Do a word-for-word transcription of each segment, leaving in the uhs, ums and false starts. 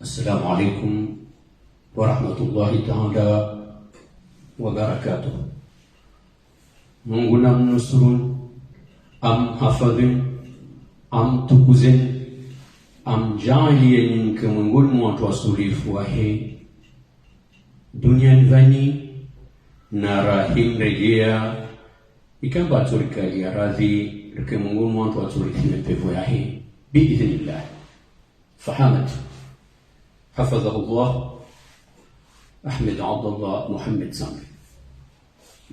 السلام عليكم ورحمة الله تعالى وبركاته. Mungu namnusuru, amhafadhwi, amtukuze, amjaaliye nyi mke mwengoni mwa wantru watukufu wahe duniani pvanu, na rahi mredjeya, ikao amba atsorikaliya radhi, rike mwengoni mwa wantru watsoritsi ne pepo yahe, biidhnillah. Fahamat, hafadhahullah, Ahmed Abdallah Mohamed Sambi.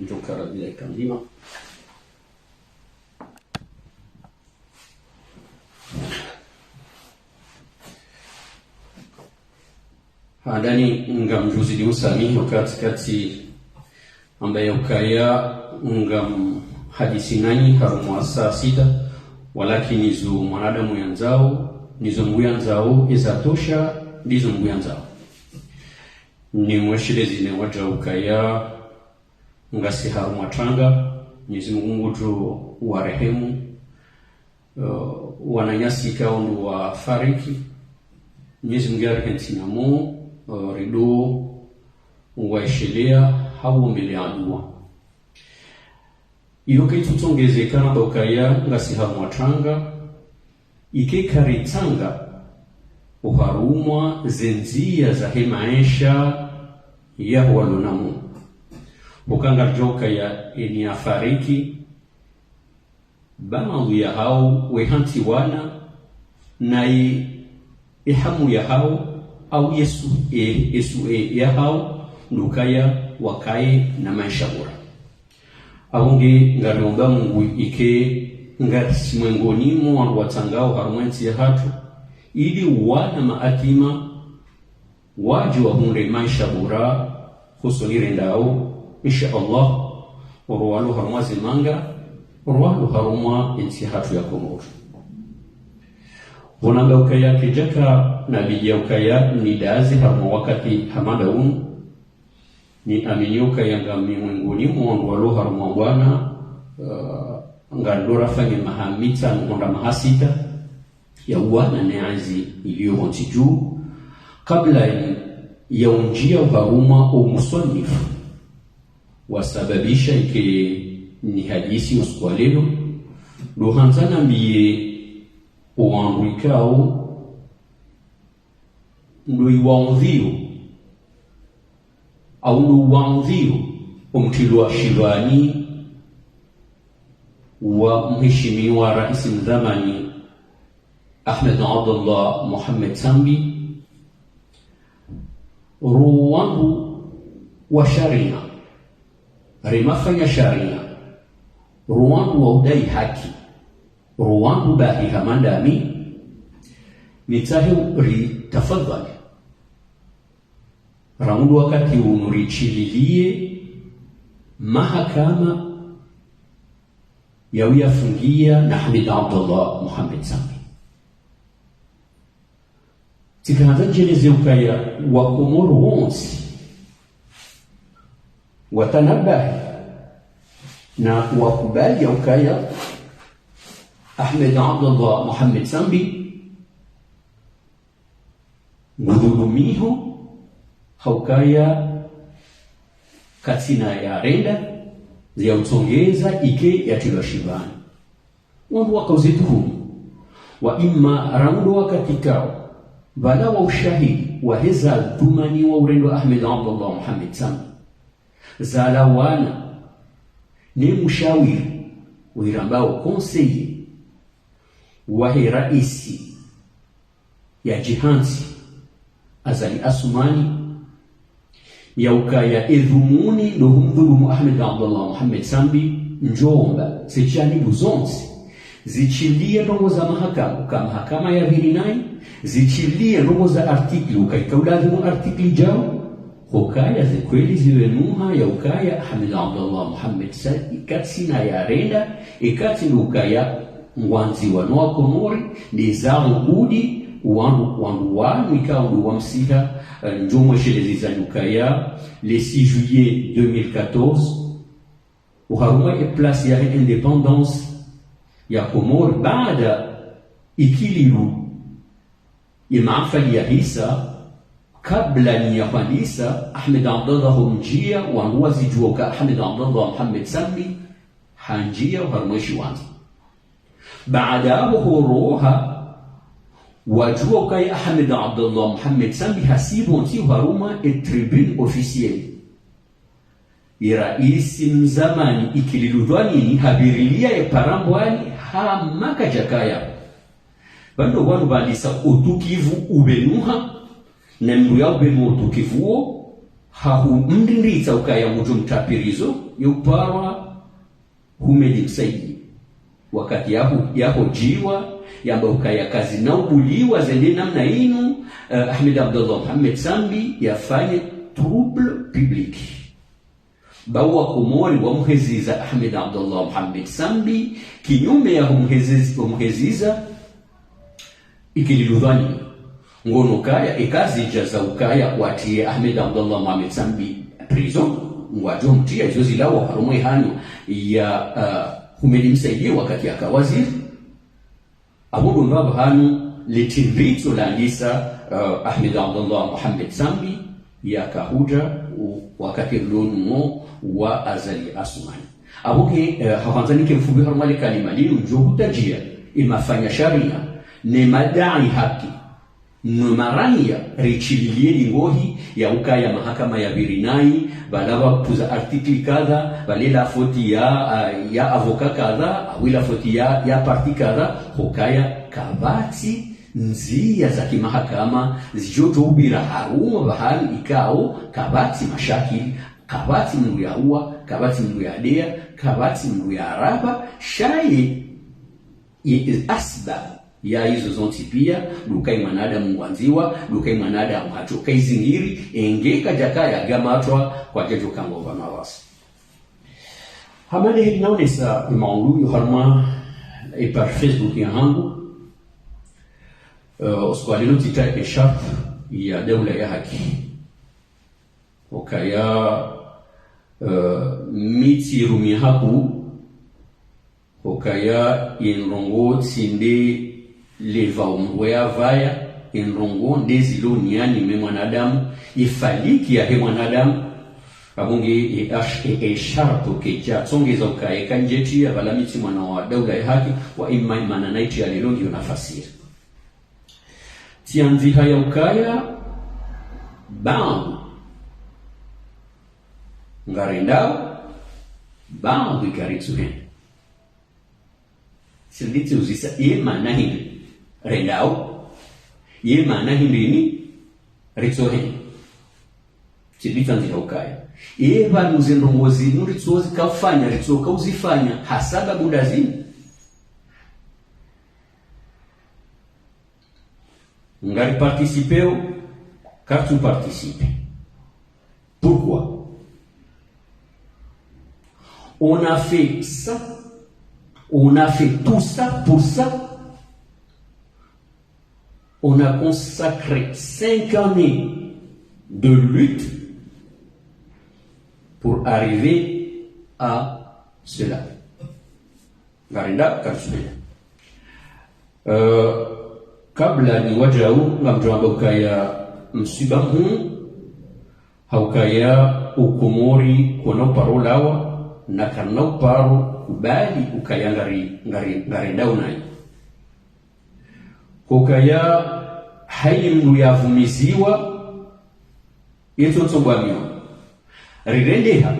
Ndjoka radhi ya ikamlima. Handani ngamdjuzidi usamihi wakati kati amba ya ukaya ngamhadisi nanyi harumwa saa sita, walakini zo mwanadamu yandzao, nizo Mngu yandzao, eza tosha, ndizo Mngu yandzao. Nimweshelezi ne wadja ukaya ngasi harumwa tanga, Mwenyezi Mungu ngudjo warehemu, eh, wananyasi ikao ndo wafariki, Mwenyezi Mungu yarehentsi namo, eh, rido ngwaisheleya, hau mbele ya dua. Iyo kaitsutsongeze kana amba ukaya ngasi harumwa tanga, ike karitsanga oharumwa ze ndziya zahe maesha yaho walonamo. Uka ngaridjo ukaya eni yafariki, baadhwi yahao wehantsi wana, na i, ihamu yahao, au yesu, e, yesu, e, yahao, ndo ukaya wakaye na maesha bora. Apvo nge ngariomba Mungu ike ngasi mwengoni mwa wandru watsangao harumwa entsi yahatru, ili wana mayatima wadje wahundre maesha bora, hosoni rendao, insha Allah, oro walo harumwa zemanga, oro walo harumwa entsi yahatru ya Komori. Pvo namba ukaya kedjaka na bidi ya ukaya nidazi harumwa wakati hama nda unu, niamini ukaya ngami mwengoni mwa wandru walo harumwa bwana, eh, ngandora fanye maha mitsanu hwenda maha sita ya uwana ne hazi iliyo hontsi dju, kabla ya undjia oharumwa omuswanifu wasababisha ike nihadisi usiku wa leo, ndo handza nambiye owandru ikao ndo iwaudhio, au ndo uwaudhio omtrilwa shivani wa mheshimiwa raisi mdhwamana Ahmed Abdallah Mohamed Sambi, ro wandru wa sharia, ri mafanya sharia, ro wandru wa udai haki, ro wandru bahi hama ndami, nitsahe ritafadhali, rangu ndo wakati unu richililiye mahakama ya uyafungia na Ahmed Abdallah Mohamed Sambi. Tsikahandza nidjeleze ukaya Wakomoro wontsi watanabahi na wakubali ya ukaya Ahmed Abdallah Mohamed Sambi ngudhulumiho, ha ukaya katsina yarenda, ziya utsongeza ike yatrilwa shivani. Wandru waka uzituhumu, wa imma rangu ndo wakati kao, pvala wa ushahidi waheza dhumani wa urendwa Ahmed Abdallah Mohamed Sambi, zalawana ne mshawiri wirambao conseiller wahe raisi ya jihantsi Azali Assoumani, ya ukaya edhumuni ndo humdhulumu Ahmed Abdallah Mohamed Sambi, ndjomba ze janibu zontsi zishiliye ndrongoo za mahakama, uka mahakama ya pviri nayi, zishiliye ndrongoo za article, uka ika uladhimu article djau, hukaya ze kweli ziwenuha ya ukaya Ahmed Abdallah Mohamed Sambi katsina yarenda, ikatsi ndo ukaya ngwandziwa no Wakomori, nde zao kudi wandru, wandru wanu ikao ndo wamsiha, eh, ndjomweshelezi zanyu ukaya le six juillet deux mille quatorze, oharumwa e place yahe indépendance ya Komori, baada Ikililu ye mahafali yahisa, kabla ni ya hwandisa, Ahmed Abdallah homdjia, wandru wazidjua uka Ahmed Abdallah Mohamed Sambi handjia oharumwa e shiwandza. Baada apvo horoha, wadjua ukaya Ahmed Abdallah Mohamed Sambi hasibu ntsi oharumwa e tribune officielle. Ye raisi mzamani Ikililu Dhoinine hapvirilia ye parambwani hama kadjakaya. Pvandru wanu pvandisa utukivu ubenuha, ne mndru ya ubenuha utukivu wo, hahu mndrindritsa ukaya mudjo mtrapirizo, ye uparwa Houmed Msaidié. Wakati yaho, yahodjiwa, yamba ukaya kazina ubuliwa zende namna inu, eh, Ahmed Abdallah Mohamed Sambi yafanye trouble public. Ba Wakomori wamuheziza Ahmed Abdallah Mohamed Sambi, kinyume ya humuheziz-, humuheziza Ikililu Dhoinine. Ngono kaya, eka zidja za ukaya watriye Ahmed Abdallah Mohamed Sambi prison, ngwadjo mtriya, izo zilawa harumwa e hanyo ya, ah, Houmed Msaidié wakati yaka waziri. Apvo ndo mbapvo hanu le trindritso landisa, ah, Ahmed Abdallah Mohamed Sambi yakahudja u-, wakati lonu ngo wa Azali Assoumani. Apvo nge, eh, hahwandza nike mfupvi harumwa le kalima linu, ndjo hutadjia, e mafanya sharia, ne madai haki, no maraya, rishililie lingohi ya ukaya mahakama ya pviri nayi, pvala pvapvuza article kadha, pvala la faute ya, ah, ya avocat kadha, au la faute ya, ya partie kadha, hukaya kapvatsi ndzia za kimahakama zidjo djo upvira harumwa pvahanu ikao, kapvatsi mashakili, kapvatsi mndru ya uwa, kapvatsi mndru ya deya, kapvatsi mndru ya ramba, sha ye, ye asbabu ya izo zontsi pia, ndo ukaya mwanadamu ngwandziwa, ndo ukaya mwanadamu hatsoka izingiri, enge kadjakaya gamatwa, kwadjadjo kangwa pvanu wasi. Hama nde heli naonesa maulu yo harumwa e page Facebook yahangu, eh, osiku wa leo tsitra e charte ya daula ya haki. Hukaya, eh, mi tsirumia haku, hukaya ye ndrongoo tsi nde le pvao mndru ya pvaya, ye ndrongoo nde zilo niani mwe mwanadamu, ye faliki yahe mwanadamu, apvo nge e ash-, e, e charte kedja tsongeza ukaya eka ndjetriya pvala mi tsi mwana wa daula ya haki, wa imma imana naitriya leo ngiyo nafasiri. Tsiandziha ya ukaya, baadhwi ngarendao, baadhwi ngaritsuhenda. Tsinditsi uzisa, ye maana hindri rendao? Ye maana hindri ni ritsohenda? Tsinditsi andziha ukaya, ye pvanu ze ndrongoo zinu ritsozi kaufanya, ritsoka uzifanya, ha sababu ndazini? Ngari participeo, kartsu participe. Pourquoi? On a fait ça, on a fait tout ça pour ça. On a consacré cinq années de lutte pour arriver à cela. Ngarenda karisubira. Euh, kabla niwadjau, ngamdjo amba ukaya msiba mhuu, haukaya ukomori kona uparo lawa, na kana uparo kubali ukaya ngari, ngari, ngarendao nayi. Hukaya haina mndru yavumiziwa, yetsontso bwamiwa. Rirendeha,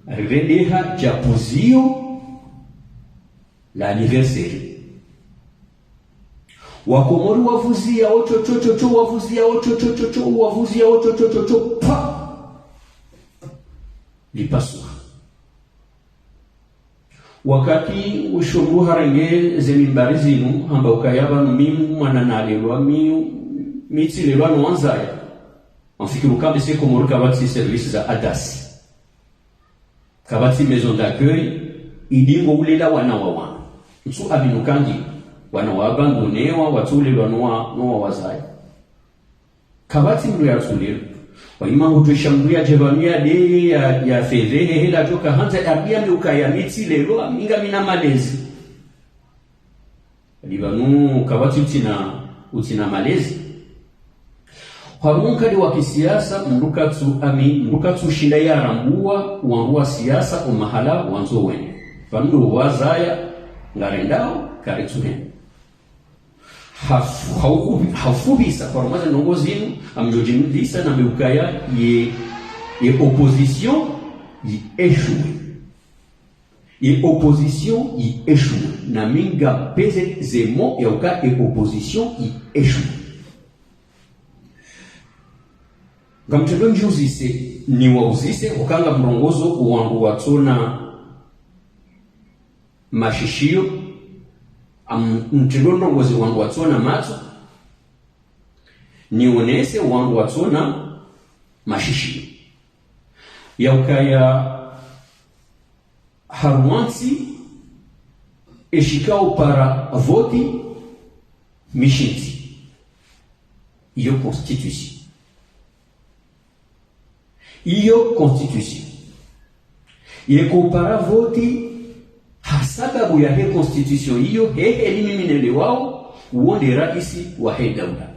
rirendeha djapvuzio la anniversaire. Wakomori wavuzia ochochochocho, wavuzia ochochochocho, wavuzia ochochochocho, pa! Lipasuha. Wakati ushongu harenge ze mimbari zinu, hamba ukaya pvanu mi mwana nalelwa, mi, mi tsilelwa no wandzaya. Amfikiri ukamba ese Komori kapvatsi service za ADAS. Kapvatsi maison d'accueil, idingo ulela wana wa wana. Ntsu aminu kangi, wana wa abandonewa, watsulelwa no wa, no wa wazaya. Kapvatsi mndru yatsulelwa. Wa ima ngutwesha mndru yadje pvanu yadeye, ya, ya fedhehe, hela djoka handza, yabia mi ukaya mi tsilelwa, mi ngamina malezi. Ndi pvanu kapvatsi utsina, utsina malezi. Harumwa nkadi wa kisiasa, mndru katsu, ami, mndru katsu shinda yarambuwa, wandru wa siasa, omahala, wandzo wende. Pvanu ndo wazaya, ngarendao, karitsu hende. Hafu-, hauku-, haufupvisa, harumwa ze ndrongoo zinu, ngamdjo djimlisa na mi ukaya ye, ye opposition, yi échoué. Ye opposition yi échoué. Na mi ngam pèse ze mots ya uka ye opposition yi échoué. Ngamtrendo ndjiuzise, niwauzise, uka ngamrongozo wandru watsona mashishio, am-, ngamtrendo ndrongoze wandru watsona matso, nionese wandru watsona mashishio. Ya ukaya harumwa ntsi, eshikao para voti mishindzi. Iyo constitution. Iyo constitution. Yeko para voti ha sababu yahe constitution iyo, hehe ni mimi nelewao, uwo nde raisi wahe daula.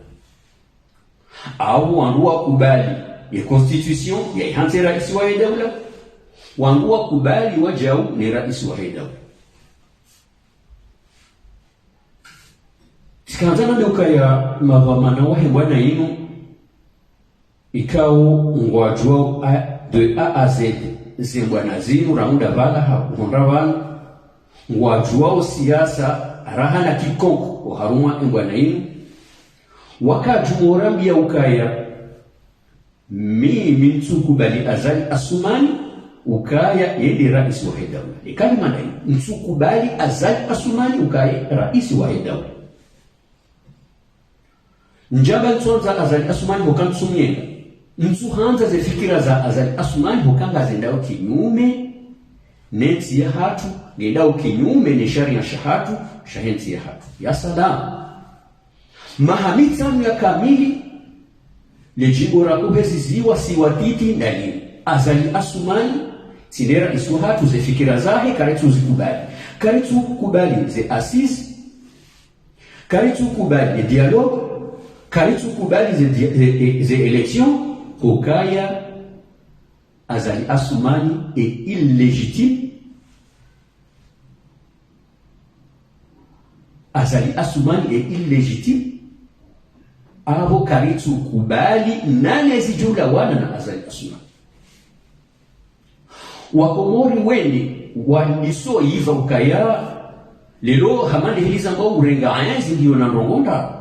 Au wandru wakubali ye constitution, ya ihantse raisi wahe daula. Wandru wakubali wadjau ne raisi wahe daula. Tsikandza na mi ukaya madhwamana wahe mbwana inu, ikao ngwadjuao a, de A à Z, ze mbwana zinu, raunda pvala ha, uhondra pvanu, ngwadjuao siasa, raha na kikonko, oharumwa embwana inu, wakadjumorambia ukaya, mimi ntsukubali Azali Assoumani ukaya yende raisi wahe daula. Ekalima ndayi, ntsukubali Azali Assoumani ukaya raisi wahe daula. Ndjamba ntsuhandza Azali Assoumani hoka ntsumyenga. Ntsuhandza ze fikira za Azali Assoumani hoka ngazendao kinyume ne ntsi yahatru, ngendao kinyume ne sharia shahatru, shahe ntsi yahatru. Ya salam. Maha mitsanu ya kamili, le djimbo rakoheziziwa si watiti ndalini. Azali Assoumani, tsi nde raisi wahatru, ze fikira zahe, karitsuzikubali. Karitsukubali ze assises, karitsukubali le dialogue, karitsukubali ze dia-, ze, ze, ze élections, hukaya Azali Assoumani est illégitime. Azali Assoumani est illégitime. Apvo karitsukubali nane zidjula wana na Azali Assoumani. Wakomori wende, wandiso iva ukaya, lelo hama nde hili zamba urenga aya zi ngiyo na ndrongo ndraru.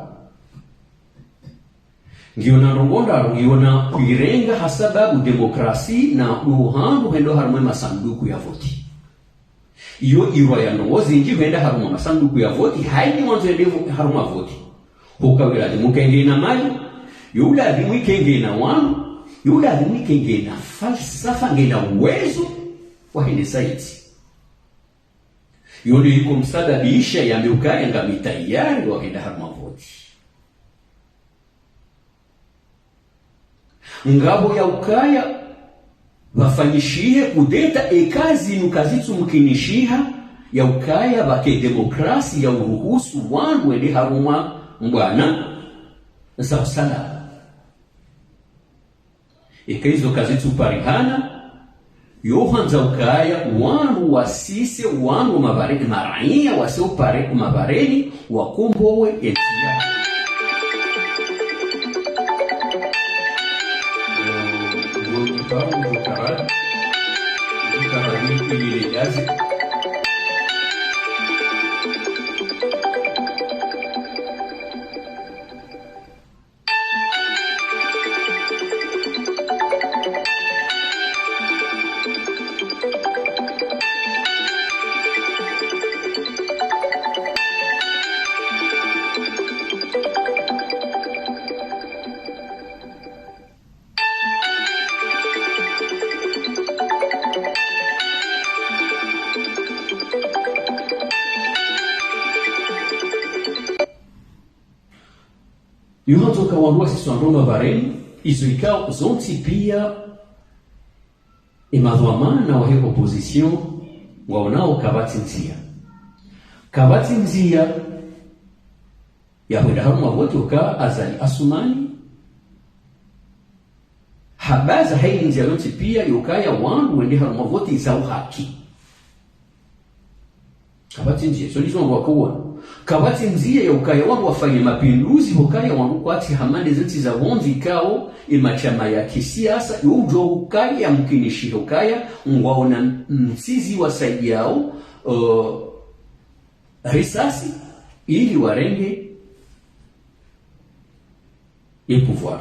Ngiyo na ndrongo ndraru, ngiyo na kuirenga ha sababu demokrasi na uhandru hwendo harumwa masanduku ya voti. Iyo irwa ya ndrongo zindji hwenda harumwa masanduku ya voti, haini wandzo yende vo-, harumwa voti. Hoka yo ladhimu ikenge na mali, yo ladhimu ikenge na wanu, yo ladhimu ikenge na falsafa, nge na uwezo wa hende saiti. Yo ndo iko msababisha yambe ukaya ngami tayari wa henda harumwa voti. Ngapvo ya ukaya pvafanyishihe kudeta, eka zinu kazitsumkinishiha, ya ukaya pvwake demokrasi ya uruhusu wandru wende harumwa mbwana za usalama. Eka izo kazitsuparihana, yo hwandza ukaya wandru wasise, wandru mapvareni, maraiya wase upare, mapvareni, wakombowe entsi yawo. Yo hwandza uka wandru wasise wandru mapvareni, izo ikao zontsi pia, emadhwamana wahe opposition ngwaonao kapvatsi ndzia. Kapvatsi ndzia ya hwenda harumwa voti uka Azali Assoumani, habaza hayi ndzia yontsi pia yo ukaya wandru wende harumwa voti za uhaki. Kapvatsi ndzia, so ndizo ngwakowona. Kapvatsi ndzia ya ukaya wandru wafanye mapinduzi, hukaya wandru kwatsi hama nde zentsi za pvondze ikao, emashama ya kisiasa, yo udjo ukaya mkinishihe ukaya, ngwaona mtsizi wasaidiyao, uh, risasi, ili warenge ye pouvoir.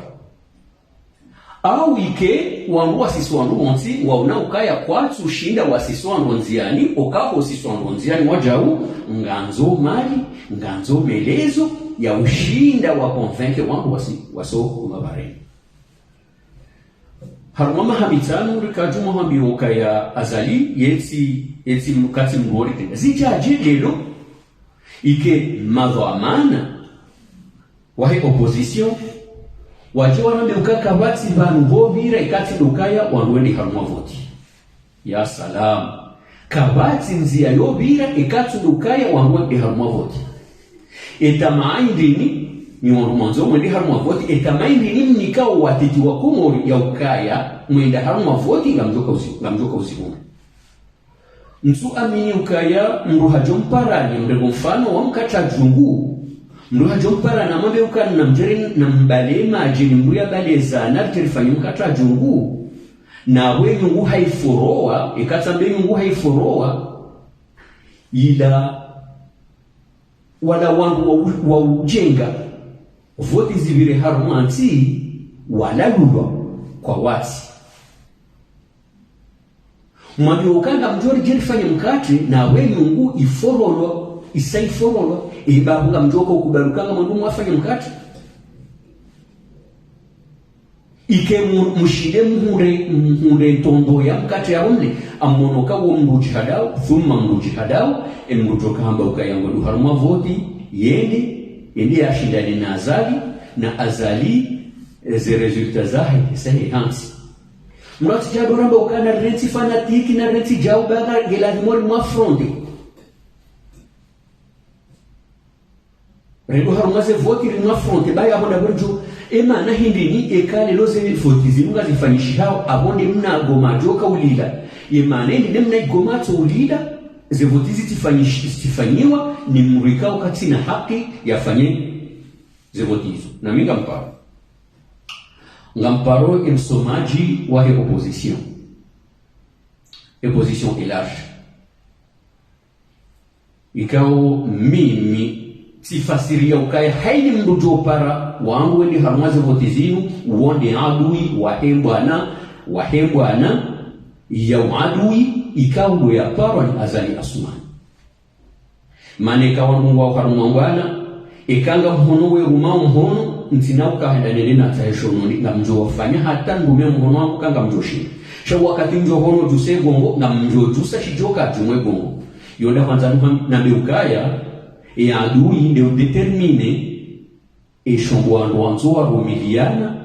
Au ike wandru wasise wandru wontsi, waona ukaya kwatsu shinda wasise wandru ndziani, oka hosise wandru ndziani wadjau, ngandzo mali, ngandzo melezo, ya ushinda wa convaincre wandru wasi, waso mapvareni. Harumwa maha mitsanu rikadjuma hwambiwa ukaya Azali, yetsi, yetsi mkati mgori tena. Zidjadje lelo, ike madhwamana wahe opposition, wadje warambe uka kapvatsi pvanu pvo pvira ikatsi ndo ukaya wandru wende harumwa voti. Ya salam. Kapvatsi ndzia yo pvira ikatsi ndo ukaya wandru wende harumwa voti. Etamaa indrini, nyi wandru mwandzo mwende harumwa voti, etamaa indrini mnikao watiti wa Komori ya ukaya, mwenda harumwa voti ngamdjoka uzi, ngamdjoka uzihundra. Ntsu amini ukaya mndru hadjo mparani, mrenge mfano wa mkatre djungu. Mndru hadjo mparani, amwambe uka namdjere nambale madji, ni mndru yabale zana, ritserifanye mkatre djungu. Na we nyungu haiforowa, ikatsambe nyungu haiforowa. Ila wala wandru wa u, wa udjenga, voti zipvire harumwa ntsi, walalulwa kwa watsi. Mwambiwa uka ngamdjo ridje rifanye mkatre, na we nyungu iforolwa, isa iforolwa, e babu ngamdjoka ukubali uka ngamwendo mwafanye mkatre. Ike mu, mushinde muhundre, muhundre ntrondro ya mkatre ya omle, amono uka wo mndru djihadao, thumma mndru djihadao, e mndru djoka hamba ukaya ngwendo harumwa voti, yende, yende yashindane na Azali, na Azali, e, ze résultats zahe, zahe hantsi. Mndru atsidjadjo ramba uka narirentsi fanatique, narirentsi djau baga, ngela rimori mwa fronde. Rendo harumwa ze voti rimwa fronde, bayi apvo ndapvo ridjo. Emaana hindrini, eka lelo ze voti zinu ngazifanyishihao, apvo nde mna goma djoka ulila. Yemaana hindri nde mna igoma tso ulila, ze voti zitsifanyish, zitsifanyiwa, ni mndru ikao katsina haki yafanye ze voti izo. Na mi ngamparo. Ngamparo emsomadji wahe opposition. Opposition élargie. Ikao mimi tsifasiriya ukaya haini mndru djopara wandru wende harumwa ze voti zinu, uwo nde adui wahe mbwana, wahe mbwana ya uadui, ikao ndo yaparwa ni Azali Assoumani. Mana eka wandru ngwao harumwa mbwana, eka ngamhono we rumao mhono, ntsina uka henda nene na tsahe shononi, ngamdjofanya hata ndume mhono wangu ka ngamdjoshinda. Sha wakati ndjohono djuse gongo, ngamdjodjusa shidjoka djumwe gongo. Yo nda hwandza nuha, nambe ukaya, e adui nde udéterminer, e shombo wandru wandzo warumiliana,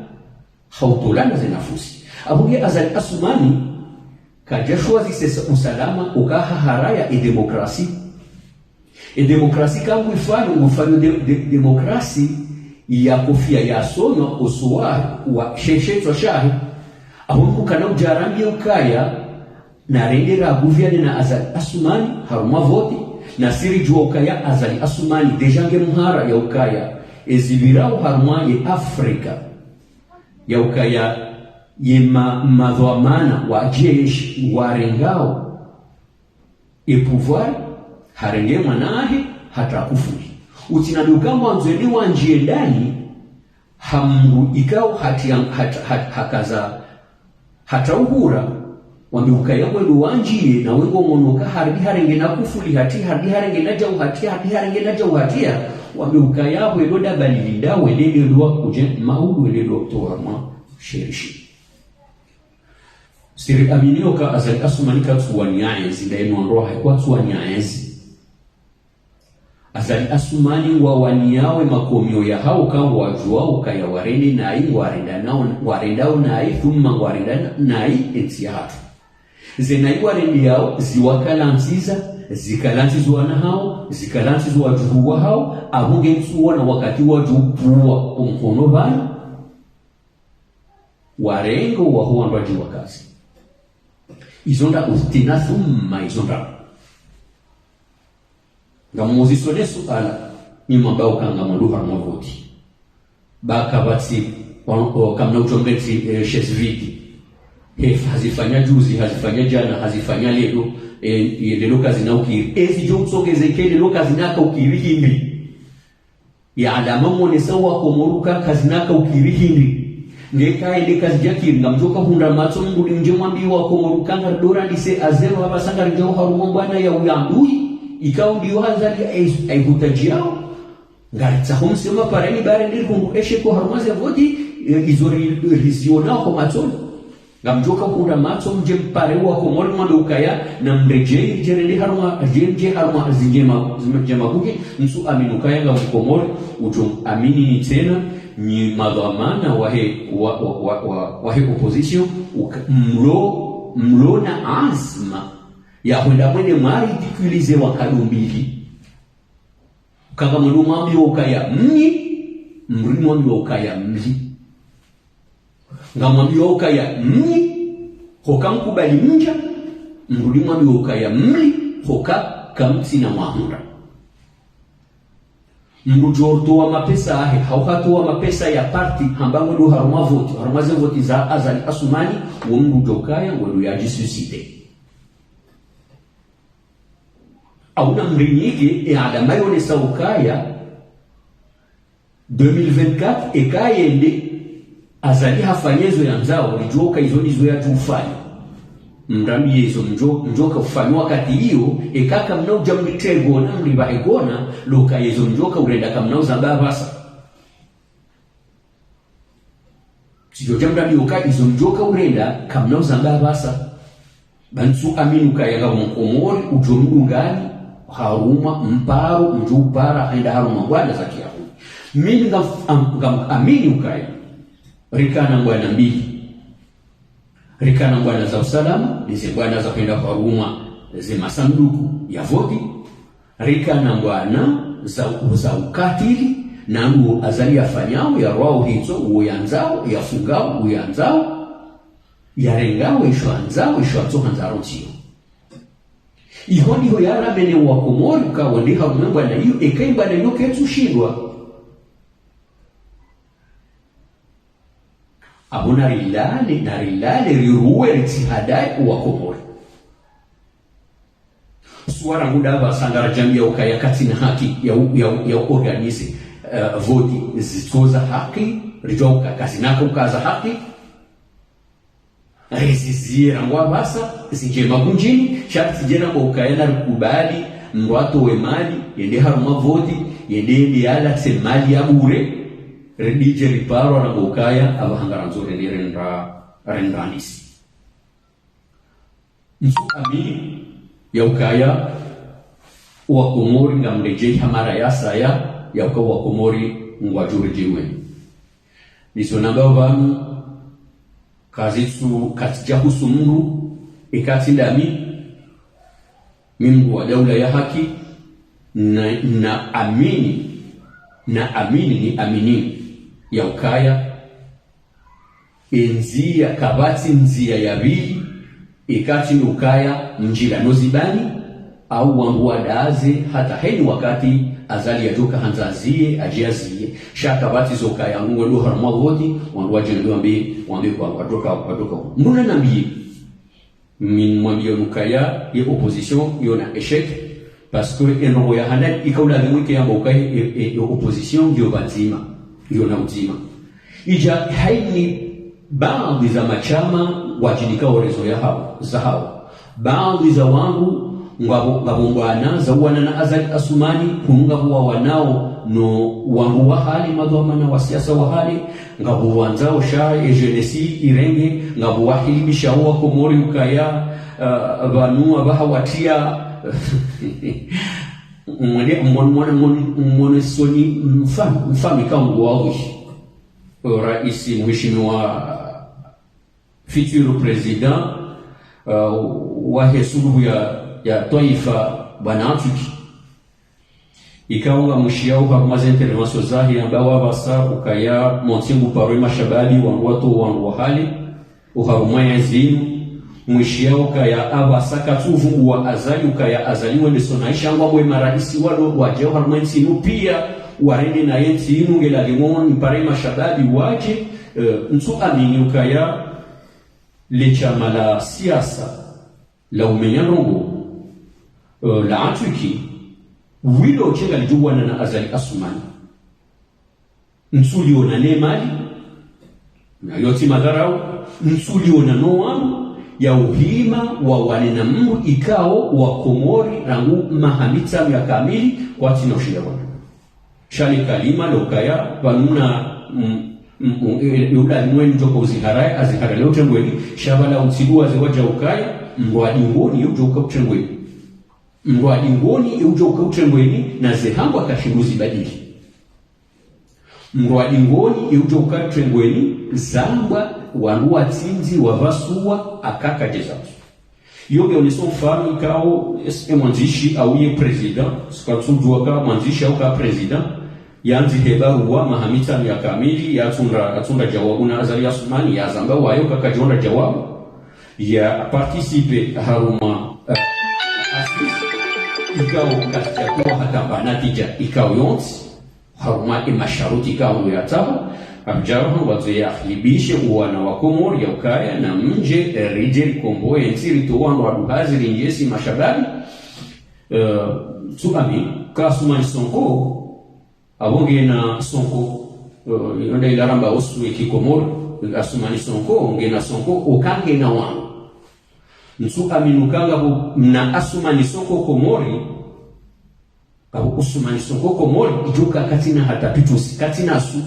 Hautolana ze nafusi. Apvo nge Azali Assoumani, kadja shwazise usalama, uka haharaya e demokrasi. E demokrasi kangu ifanywa, ngufanyo de, de, demokrasi ya kofia ya sonwa, oso wa, wa sheshetswa shahe. Apvo mkana udjarambie ukaya, narende raguviane na Azali Assoumani, harumwa voti, na si ridjua ukaya Azali Assoumani, déjà nge mhara ya ukaya, ezipvirao harumwa ye Afrika, ya ukaya ye ma, madhwamana wa jeshi warengao e pouvoir, harenge mwana wahe, hata kufuli. Utsina duka mwandzo eni wandjie ndani, hamru ikao hati, hat, hat, hakaza, hata uhura, wambe ukaya mwendo wandjie, na wengo monoka haridi harenge na kufuli hati, haridi harenge na djau hati, haridi harenge na djau hatia, wambe ukaya mwendo dabali linda, wende ndo wa kuje, maudu wende ndo towa mwa sherishi. Si riamini uka Azali Assoumani katsuwania ezi, nda inu ndro hayi kwatsuwania ezi. Azali Assoumani ngwawaniao e makomio yahao ka ngwadjuao ukaya warende nayi, ngwarenda nao, ngwarendao nayi, thumma ngwarenda nayi entsi yahatru. Ze nayi warendeao, ziwakalantsiza, zikalantsiza wana hao, zikalantsiza wadjuhu wahao, apvo nge ntsuona wakati wadjo upvuwa omhono pvanu, warenge waho wandru wadji wakazi. Izo nda uthina thumma izo nda. Ngamuzisone suala, nyi mwambao ka ngamwendo harumwa voti. Ba kapvatsi, wa, o, kamna utombetsi, eh, chaises vides. He, hazifanya juzi, hazifanya jana, hazifanya leo, eh, ye leo kazina ukiri. Ezi djo utsongeze ke leo kazina ka ukiri hindri. Ya alama mwonesa wa Komori uka kazina ka ukiri hindri. Nge ka ende kazidja kiri, ngamdjoka hundra matso mndru mdje mwambie wa Komori uka ngaridjo randise à zéro, apvasa ngaridjao harumwa mbwana ya uyandui, ikao ndiyo Azali ai, aihutajiao. Ngaritsaho msema pareni bare ndiri hundru esheko harumwa ze voti, e, izo ri, rizionao ho matsoni. Ngamdjoka hundra matso mdje mpare wa Komori mwambe ukaya, na mredjei, djerende harumwa, dje mdje harumwa, zindjema, zindjema kuki, ntsu amini ukaya nga Mkomori, udjo amini ni tsena, nyi madhwamana wahe, wa, wa, wa, wa, wahe opposition, uka, mlo, mlo na azma, ya hwenda mwende mwa ridiculiser wa nkado mbili. Uka ngamwendo mwambiwa ukaya mnyi, mrudi mwambiwa ukaya mli. Ngamwambiwa ukaya mnyi, hoka mkubali mndja, mrudi mwambiwa ukaya mli, hoka kamtsina mwahundra. Mndru djo towa mapesa yahe, hau hatowa mapesa ya parti, hamba ngwendo harumwa voti, harumwa ze voti za Azali Assoumani, wo mndru djo kaya, ngwendo yadjisuicide. Au na mrinike, e alama yonesa ukaya, deux mille vingt-quatre, eka yende, Azali hafanya izo yandzao, ridjuwa uka izo ndizo yadjo ufanya. Mrambiye izo mdjo, mdjoka ufanya wakati iyo, eka kamna udja mritregona, mripvahe gona, loka izo mdjoka urenda kamna uzamba apvasa. Tsidjo dja mrambiye uka izo mdjoka urenda, kamna uzamba apvasa. Ba ntsu amini ukaya nga Mkomori, udjo mdungani, harumwa mparo, mdjo upara, henda harumwa mbwana za kiyahudi. Mimi ngam, am, ngam amini ukaya, rikana mbwana mbili. Rikana mbwana za usalama, ndize mbwana za hwenda harumwa ze masanduku ya voti. Rikana mbwana za, za ukatili, na uwo Azali yafanyao, yarwao hitso, uwo yandzao, yafungao, uwo yandzao, yarengao, isho yandzao, isho yatsoha ndzaro ntsiyo. Iho ndiho yaramene wa Komori, uka wende harumwa mbwana iyo, eka mbwana iyo ketsu shindwa. Apvo narilale, narilale, riruwe, ritsihadaye wa Komori. Suala nguda apvasa ngaridjambiwa ukaya katsina haki ya u, ya u, ya u organiser, eh, voti zitsoza haki, ridjuwa uka kazina ka ukaza haki. Riziziye rangu apvasa, zindjema kundjini, sha ritsidje rangu ukaya narikubali, mndru atowe mali, yende harumwa voti, yende, yende yalatse mali ya bure, ridje riparwa rangu ukaya, apvaha ngarandzo rende rendra, rendranisi. Ntsu amini, ya ukaya, wa Komori ngamredjei ha mara ya saya, ya uka wa Komori ngwadjo redjei weni. Nizo namba pvanu, Kazitsu, kazidja husu mndru, eka tsi ndami, mi mndru wa daula ya haki, na, na amini, na amini ni amini, ya ukaya, e ndzia, kapvatsi ndzia ya pvili, eka tsi ni ukaya mdjila no zibani, au wandru wadaze, hata heni wakati Azali yadjoka handza azie, adje azie. Sha kapvatsi zo ukaya ngwe ndo harumwa voti, wandru wadje ndo wambe, wambe kwa, wadjoka, wadjoka. Mndru nanambiye, mi mwambiye ukaya, ye opposition, yo na échec, parce que e ndrongo ya handa, ika ulazimu ike yamba ukaya, e, e, e opposition, ngiyo pvadzima, ngiyo na udzima. Idja haini baadhwi za mashama wadjinika o rezo ya hawo, za hawo. Baadhwi za wandru ngapvo, ngapvo mbwana za uwana na Azali Assoumani, kunu ngapvo wawanao no wandru wa hale, madhwamana wa siasa wa hale, ngapvo wandzao sha e jeunesse irenge, ngapvo wahilibisha wa Komori ukaya, ah, pvanu apvaha watria, mwende, mwone, mwone, mwone, mwone soni mfano, mfano ika mndru wa wishi. Raisi mheshimiwa futur président, euh, wahe suluhu ya, ya twaifa, bwana Atsuki. Ikao ngamwishiyao harumwa ze intervention zahe, amba apvasa ukaya mwontsi ngu paro e mashababi, wandru watso, wandru wa hale, oharumwa ye ntsi inu, mwishiyao ukaya apvasa katsu vumbuwa Azali, ukaya Azali wende sona isha ngwambo e maraisi walo wadjao harumwa e ntsi inu pia, warende na ye ntsi inu, nge lazimu ni pare mashababi wadje, eh, ntsu amini ukaya le shama la siasa la umenya ndrongo, eh, la Atsuki, wilo shenga lidjuwana na Azali Assoumani. Ntsu liona ne mali, na yo tsi madharau, ntsu liona no wanu, ya uhima wawane na mndru ikao wa Komori rangu maha mitsanu ya kamili, kwatsina ushinda wanu. Sha le kalima lo ukaya, pvanu mna, mm, mm, mm, e, e, ula nimwe mdjoko uziharaye, azihara le utrengweni, sha pvala utsidu waze wadja ukaya, mndru wa dingoni ye udjoka utrengweni. Mndru wa dingoni ye udjoka utrengweni, na ze hambwa kashindu zibadili. Mndru wa dingoni ye udjoka utrengweni, zambwa, wandru watsindzi, wapvasuwa, akaka djeza. Yo nge oneso mfano ikao, es-, e mwandzishi au ye président, sika tsudjuwa ka mwandzishi au ka président, yandzi he baruwa maha mitsanu ya kamili, yatsundra, yatsundra djawabu na Azali Assoumani, yazamba wayo kaka djondra djawabu, ya participer harumwa, eh, assises, ikao katsi djakuwa hata mba natija, ikao yontsi, harumwa e masharuti ikao yatsaha, abdjaruha ngwandzo yahilibishe uwana wa Komori ya ukaya na mdje, eh, ridje rikombowe ntsi ritowe wandru wa duhazi rindjesi mashababi, eh, tsu ami, ka Assoumani Sonko, apvo ngena Sonko, eh, yonda ilaramba usu e kikomori, Assoumani Sonko, ngena Sonko, oka ngena wanu. Ntsu amini ukanga pvo mna Assoumani Sonko Komori, apvo Assoumani Sonko Komori, idjoka katsina hata pitusi, katsina su.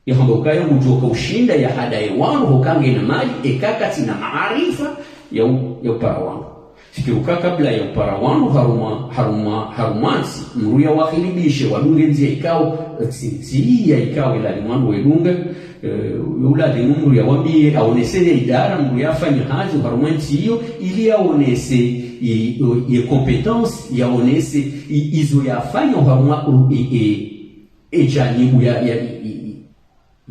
Yahamba ukaya ngudjoka ushinda yahadaye wanu, hoka ngena mali, eka katsina maarifa ya u-, ya upara wanu. Fikiri uka kabla ya upara wanu, harumwa, harumwa, harumwa ntsi, mndru ya wahilibishe, wadunge ndzia ikao, tsi ndzia ikao ilali mwanu wedunga, eh, yo ulazimu mndru ya wambiye, aonese ne idara, mndru ya fanya hazi, harumwa ntsi iyo, ili aonese i-, i-, ye compétence, yaonese i-, izo yafanya, harumwa u-, i-, i-, e janibu ya, ya, i-, i-,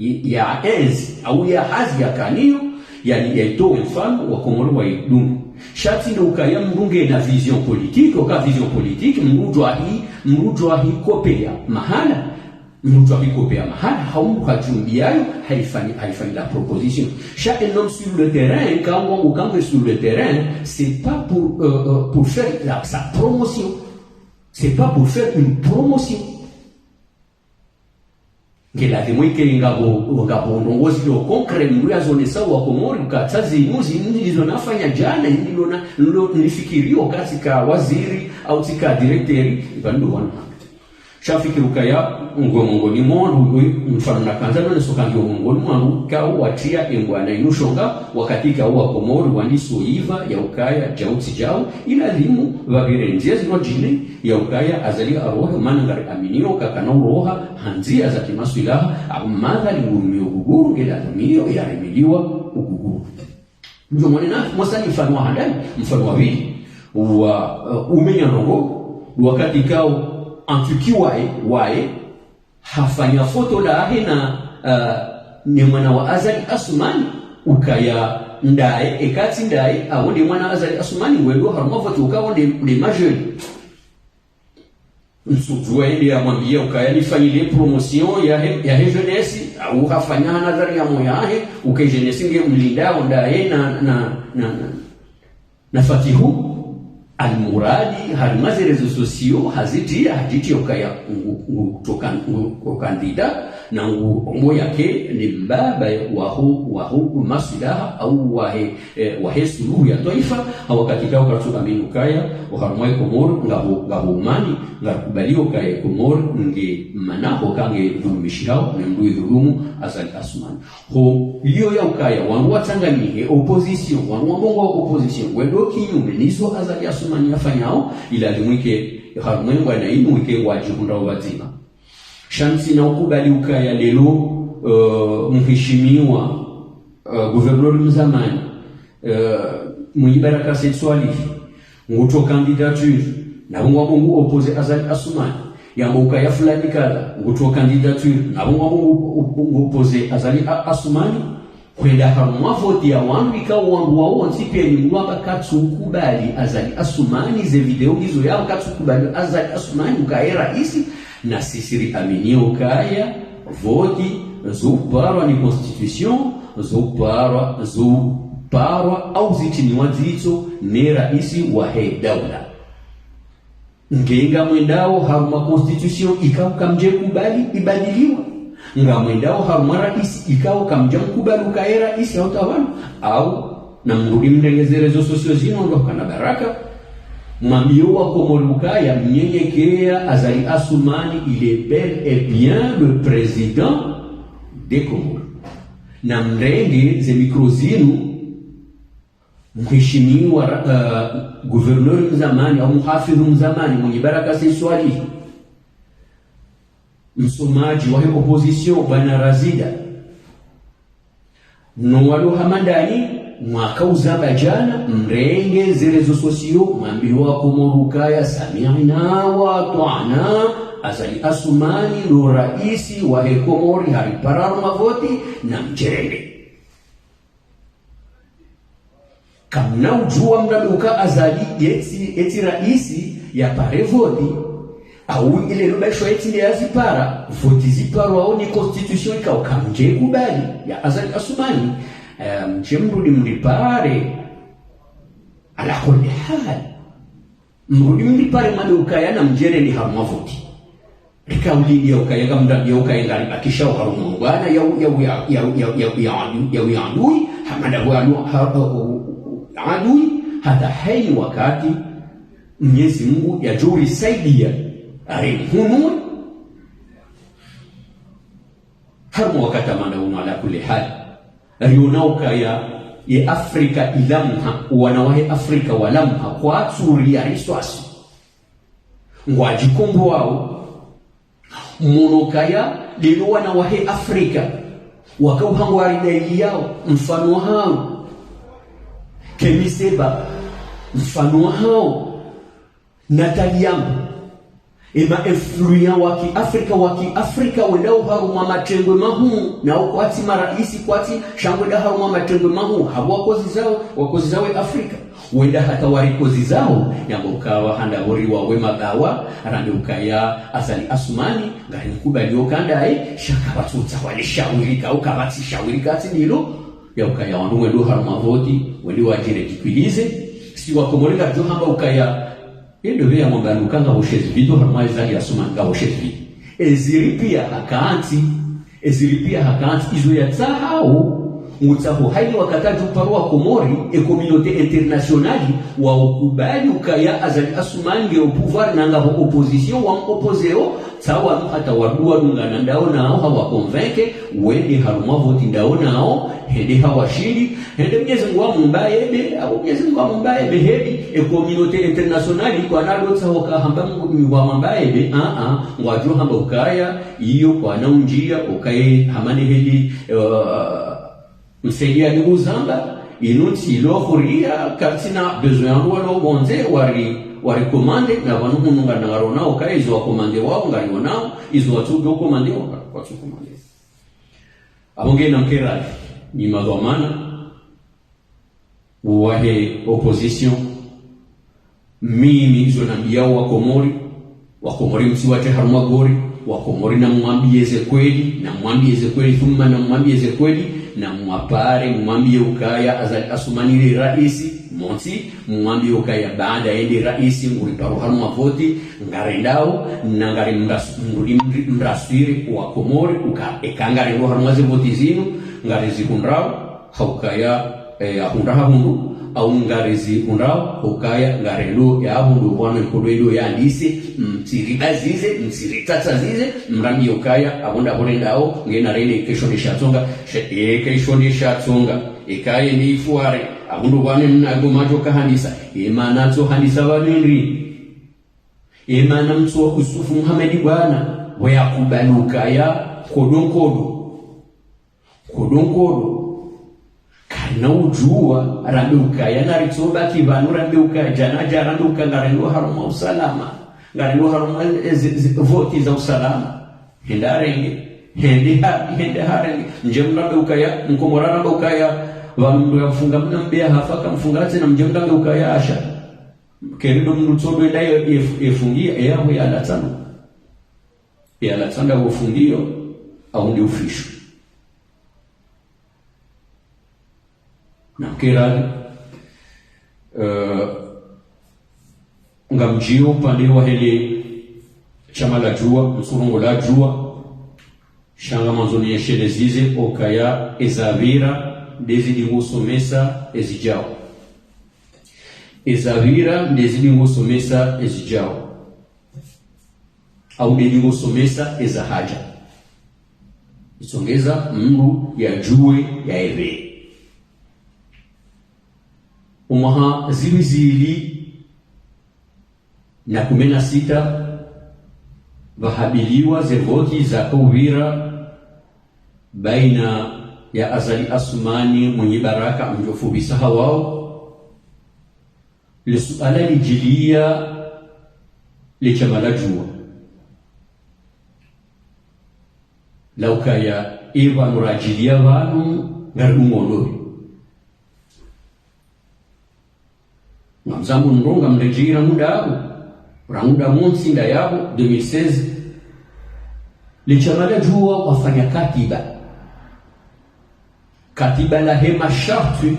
i-, ya enzi, au ya hazi ya kaniyo, ya, ya itowe mfano, wa Komori wa idungu. Sha tsi ndo ukaya mndru ngena vision politique, oka vision politique, mndru djwahi, mndru djwahi kopea mahala, mndru djwahi kopea mahala, hau mndru hadjumbiyayo, haifanyi, haifanyi la proposition. Sha un homme sur le terrain, kangwa ukangwe sur le terrain, c'est pas pour, euh, euh, pour faire la, sa promotion. C'est pas pour faire une promotion. Nge lazimu ike ngapvo, ngapvo ndrongo zilo concret, mndru yazonesa wa Komori, katsa zinu, zinu ndizo nafanya djana, inu ndilo na, ndilo nifikirio katsika waziri, au tsika directeur, ipva ndo wana. Sha fikiri ukaya, ngwe mongoni mwandru, mfano nakandza none soka ngiyo mongoni mwandru, kao watria e mbwana inu shonga, wakati kao wa Komori, wandiso iva, ya ukaya, djau tsi djau, ilazimu, pvapvire ndzia zinu djine, ya ukaya Azali arohe, mana ngari aminio, kakana uroha, ha ndzia za kimaswilaha, au madhali ngurumio guguru, nge lazimu iyo, yarimiliwa, Ugugu. Ndio mwana na, mwasa ni mfano wa handani, mfano wa pvili, wa, eh, umenya ndrongoo, wakati kao, Antiki waye, waye, hafanya foto lahe na, eh, ne mwana wa Azali Assoumani, ukaya ndaye, ekati ndaye, awo nde mwana Azali Assoumani, ngwendo harumwa vote ukao nde, nde majeur. Msudjuwa ende yamwambiya ukaya nifanyile promotion yahe, yahe jeunesse, au hafanya ha nadhari ya moyo yahe, uke jeunesse nge mlindao ndaye na, na, na, na, na Fatihu. Almuradi, harumwa ze réseaux sociaux, hazitiya, hazitiya ukaya ngu, ngu toka, ngu, ngu candidat, na ngu ombo yake ni mbaba waho, waho maswilaha, au wahe, eh, wahe suluhu ya twaifa, ha wakati kao karitsu amini ukaya, oharumwa ye Komori, ngapvo, ngapvo umani, ngarikubaliyo ukaya ye Komori, nge mana ho kange dhulumishihao, ne mndru idhulumu, Azali Assoumani. Ho, iyo ya ukaya, wandru watsanganyihe, opposition, wandru wambongo wa opposition, wendo kinyume, nizo Azali Assoumani yafanyao, ila limwike, harumwa ye mbwana inu wike wadjihundra wadzima. Sha ntsina ukubali ukaya lelo, eh, mheshimiwa, eh, gouverneur mzamani, eh, Mwinyi Baraka Said Soilihi, ngutowa candidature, na pvo ngwambo ngu opposé Azali Assoumani, yambo ukaya fulani kadha, ngutowa candidature, na pvo ngwambo ngu, ngu, ngu opposé Azali A-, Assoumani, hwenda harumwa vote ya wandru, ikao wandru wao wontsi piya ni mndru amba katsukubali Azali Assoumani, ze video ngizo yao katsukubali Azali Assoumani ukaye raisi, na sisi riamini ukaya vote zo parwa ni constitution, zo parwa, zo parwa au zitiniwa dzitso ne raisi wahe daula. Nge ngamwendao harumwa constitution ikao kamdje kubali ibadiliwa. Ngamwendao harumwa raisi ikao kamdja mkubali ukaye raisi ya utawala. Au, na mrudi mrenge ze réseaux sociaux zinu ndo kana Baraka. Mwambiyo wa Komori ukaya mnyenyekeya Azali Assoumani, il est bel et bien le président des Comores. Na mrenge ze micro zinu, mheshimiwa, eh, gouverneur mzamani, au muhafidhu mzamani, Mwinyi Baraka Said Soilihi. Msomadji wahe opposition, bwana Razida. No walo hamandani, mwaka uzamba djana, mrenge ze réseaux sociaux, mwambiyo wa Komori ukaya, سمعنا وأطعنا, Azali Assoumani, ndo raisi wahe Komori, haripara harumwa vote, na mdjerende. Kamna udjuwa mndru uka Azali, yetsi, yetsi raisi, yapare vote, au ile lubaishwa yetsi nde yazipara, vote ziparwao ni constitution ikao kamdje kubali, ya Azali Assoumani, eh, mdje mrudi mripare, ala kulli hali. Mrudi mripare mwambe ukaya na mdjerende harumwa vote. Rika ulindi ya ukaya ngamdambiya ukaya ngaribakisha harumwa mbwana ya u-, ya u-, ya u-, ya u-, ya u-, ya u-, ya u-, ya u-, ya adui, hamanda hu anu-, ha-, ha-, u-, u-, adui, hata hayini wakati Mnyezi Mungu yadjo urisaidiya, ari mhunu. Harumwa wakati mana unu ala kulli hali. Riona ukaya ye Afrika ilamha, wana wahe Afrika walamha, kwatsu uriya riswasi. Ngwadjikomboao, mono ukaya, lelo wana wahe Afrika, waka uhangwa ridayiyao, mfano hao. Kemi Seba, mfano hao. Nathalie Yambo. Ema influents wa kiafrika, wa kiafrika, wendao harumwa matengwe mahuu, nao kwatsi maraisi, kwatsi, sha ngwendao harumwa matengwe mahuu, hapvo wakozizao, wakozizao Afrika. Wenda hata warikozizawo, yamba ukaya handa hori wawe mabawa, rambe ukaya Azali Assoumani, ngarimkubaliyo kandaye, sha kapvatsi utsaha wale shawiri, ka ukapvatsi shawiri katsi nilo, ya ukaya wandru wende harumwa voti, wende wadjiridiculiser, si wakomori ngaridjo hamba ukaya, endo pveya mwamba nuka ngapvo shezi pvitso harumwa Azali Assoumani ngapvo shezi pvitso. Eziri piya hakantsi, eziri piya hakantsi, izo yatsahao, ngutsaho hayini wakati adjo paro wakomori, e communauté internationale, waukubali ukaya Azali Assoumani nge au pouvoir na ngapvo opposition, wamopposeo, tsawa nu hata wandru wadungana ndawo nawo hawaconvaincre, wende harumwa voti ndawo nawo, hende hawashindi, hende Mnyezi Mungu wamumba yebe, au Mnyezi Mungu wamumba yebe hedi, e communauté internationale, kwana dotsa hoka hamba Mungu wamumba yebe, a, a, ngwadjo hamba ukaya, iyo kwana undjia, ukaye hamane hedi, eh, Msaidiya ni uzamba, inu ntsi lo huria, karitsina besoin ya wandru walo pvondze, wari, wari commandé, na pvanu hunu ngarionao, kaya izo wa commandé wao, ngarionao, izo watsu do commandé wao, watsu commandé. Apvo nge namkera, nyi madhwamana, wahe opposition, mimi izo nambiyao wa Komori, wa Komori mtsiwatse harumwa gori, wa Komori namwambiye ze kweli, namwambiye ze kweli, thumma namwambiye ze kweli, namwapare, mwambiye ukaya Azali Assoumani nde raisi, montsi, mwambiye ukaya baada yende raisi, nguri paro harumwa voti, ngarendao, na ngari mras-, mrudi mri-, mraswiri wa Komori, uka, eka ngarendo harumwa ze voti zinu, ngari zihundrao, ha ukaya, eh, ahundra hahundru, au ngari zihundrao, ha ukaya ngarendo ya ahundru, pvanu nkodo endo yandise, mtsiribazize, mtsiritsatsazize, mrambiye ukaya, apvo nda pvo rendao, ngena rende kesho nde shatsonga, she-, eh, kesho nde shatsonga, ekaye ni ifuare, ahundru pvanu mna go madjo kahandisa, emana tso handisa pvanu ndri. Emana mtso Yusufu Muhamadi bwana, pvo yakubali ukaya, nkodo nkodo. Nkodo nkodo. Karina udjuwa, rambe ukaya, naritso baki pvanu, rambe ukaya, djana dja, rambe ukaya, ngarendo harumwa usalama. Ngarendo harumwa, eh, zi-, zi-, voti za usalama. Hende harenge. Hende ha-, hende harenge. Ndje mrambe ukaya, mkomori rambe ukaya, pvanu mndru ya mfunga mna mbeya hafa, kamfunga tsena, ndje mrambe ukaya, asha. Kerido mndru tsodo enda ye, ye, yefungiya, eya hwe ya latsando. Eya latsando ufungiyo, au nde ufisho. Namkera, eh, ngamdjiyo upande wa hele shama la Juwa, msurungo la Juwa, sha ngamandzo niyeshelezeze ukaya ezapvira ndezidi ngosomesa ezidjao. Ezapvira ndezidi ngosomesa ezidjao. Au ndezidi ngosomesa ezahadja. Itsongeza mndru yadjuwe yaelewe. Omwaha zihwi zili na kume na sita, pvahabiliwa ze voti zakaupvira baina ya Azali Assoumani Mwinyi Baraka, mdjofupvisa hawao, le suala lidjiliya le shama la Juwa. La ukaya, epvanu radjiliya pvanu, ngari umondori. Ngamzambo ndronga mredjeyi rangu ndapvo, rangu ndapvo ntsi ndayapvo, deux mille seize. Le shama la Juwa wafanya katiba. Katiba lahe mashartwi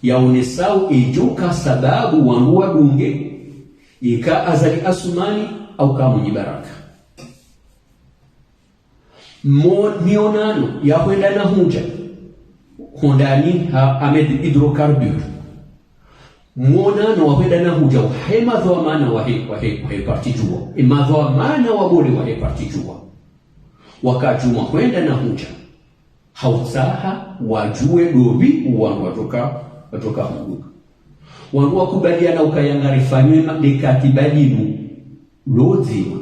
yaonesao edjoka sababu wandru wadunge, ika Azali Assoumani au ka Mwinyi Baraka. Mo-, mionano ya hwenda na hudja, hondani ha Ahmed Hydrocarbures. Mwonano wa hwenda na hudja wahe madhwamana wahe, wahe, wahe parti Juwa. E madhwamana wa bole wahe parti Juwa. Wakadjuma hwenda na hudja. Ha utsaha wadjuwe dopvi wandru wadjoka, wadjoka hunduka. Wandru wakubaliana ukaya ngarifanyao ma-, le katiba linu lodzima.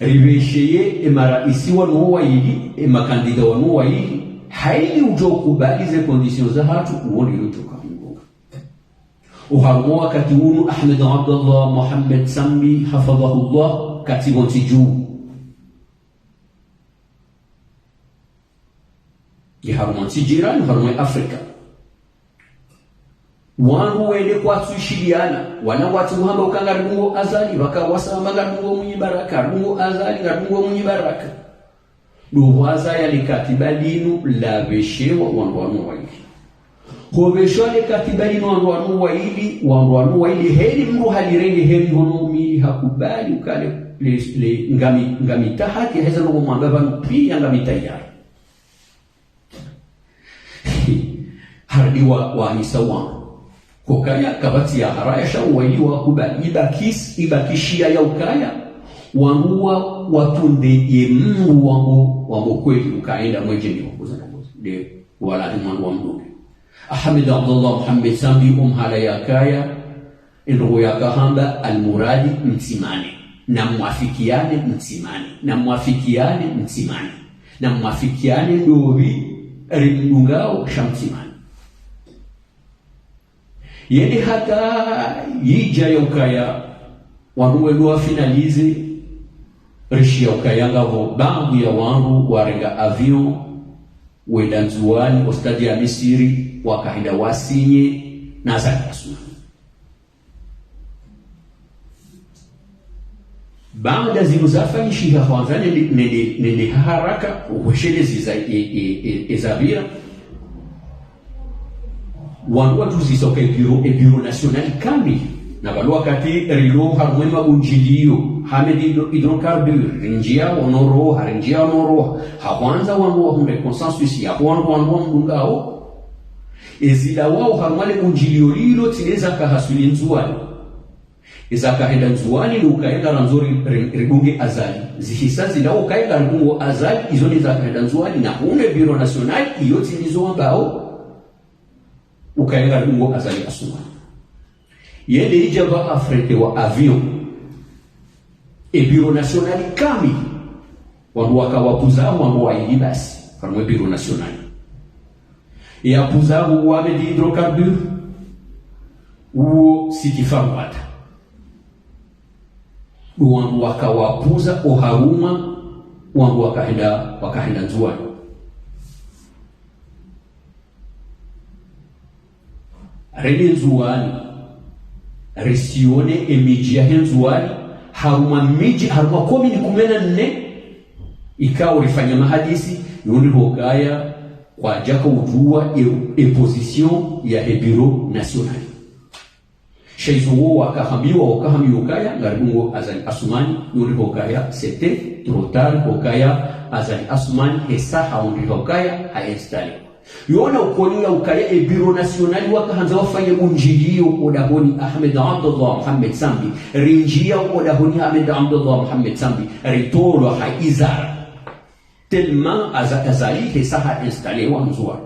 Ripvesheye emaraisi wanu waili, emakandida wanu waili, haili udjo kubali ze conditions zahatru, uwo ndilo djoka hunduka. Oharumwa wakati unu, Ahmed Abdallah Mohamed Sambi, hafadhahullah, katsi pvontsi dju. Nge harumwa ntsi jirani, harumwa Afrika. Wandru wende kwatsu ishiliana, wana watsi muhamba uka ngaridungo Azali, waka wasamba ngaridungo Mwinyi Baraka, ngaridungo Azali, ngaridungo Mwinyi Baraka. Ndo hwaza ya le katiba linu lapveshewa wandru wanu waili. Hopveshewa le katiba linu wandru wanu waili, wandru wanu waili, heli mndru halirenge heli hono mili hakubali ukaya le, le, ngami, ngami tahaki, heza no mwamba pvanu piya ngami tayari. Harudi wa, wa Isa wanu. Kokaya kapvatsi ya haraya sha waili wakubali. Ibakis-, ibakishiya ya ukaya. Wanu wa, watunde ye mndru wambo, wambo kweli uka enda mwedjeni wakuza na kuza. Nde wala ni mndru wa mndru. Ahmed Abdallah Mohamed Sambi omhala yakaya. Endrongo yakahamba almuradi mtsimane. Na mwafikiane mtsimane. Na mwafikiane mtsimane. Na mwafikiane dopvi rimdungao sha mtsimani. Yende hata yidja ya ukaya wandru wendo wa finalize, rishiya ukaya ngapvo baadhwi ya wandru warenga avion wenda Ndzuwani, o stade ya Misiri, wakahenda wasinye na Azali Assoumani. Baada zinu zafanyishiha, hwandza nende, nende, nende ha haraka, uhweshelezi za, e, e, e, e zapvira. Wandru wajuzisa uka e bureau, e bureau national kamili. Na pvalo wakati rilo harumwa e mabundjiliyo, Ahmed Hydro-, Hydrocarbures, rinjiya onoro, harinjiya onoro, ha hwandza wandru wahundre consensus ya wandru, wandru wamdungao. Ezilawao harumwa le bundjiliyo lilo, tsi nde zaka haswili Ndzuwani. Eza kahenda Ndzuwani ni ukaya ngarandzo ri, ri, ridunge Azali. Zihisa zilawao ukaya ngaridungo Azali, izo nde zaka henda Ndzuwani, na hunu e bureau national, iyo tsi ndizo wambao ukaya ngaridungo Azali Assoumani. Yende idja pva affrété wa avion, e bureau national kamili, wandru waka wapvuza, wandru wayili basi, harumwa e bureau national. Yapvuza pvo wa Ahmed Hydrocarbures, uwo Sitti Farwata. Ndo wandru waka wapvuza oharumwa, wandru wakahenda, wakahenda Ndzuwani. Rende Ndzuwani, risione emidji yahe Ndzuwani, harumwa midji, harumwa commune kume na nne, ikao rifanya mahadisi, yondri hokaya kwadjaka udjuwa e, e position yahe bureau national. Sha izo wo wakahambiwa, wakahambiwa ukaya ngaridungo Azali Assoumani, yondri hokaya c'était trop tard, hokaya Azali Assoumani, hesa ha ondri hokaya ha installé. Yona ukoni ya ukaya e bureau national wakahandza wafanye bundjiliyo odahoni Ahmed Abdallah Mohamed Sambi, rinjiya odahoni Ahmed Abdallah Mohamed Sambi, ritolwa ha izara. Tellement Aza-, Azali hesa ha installé wa Ndzuwani.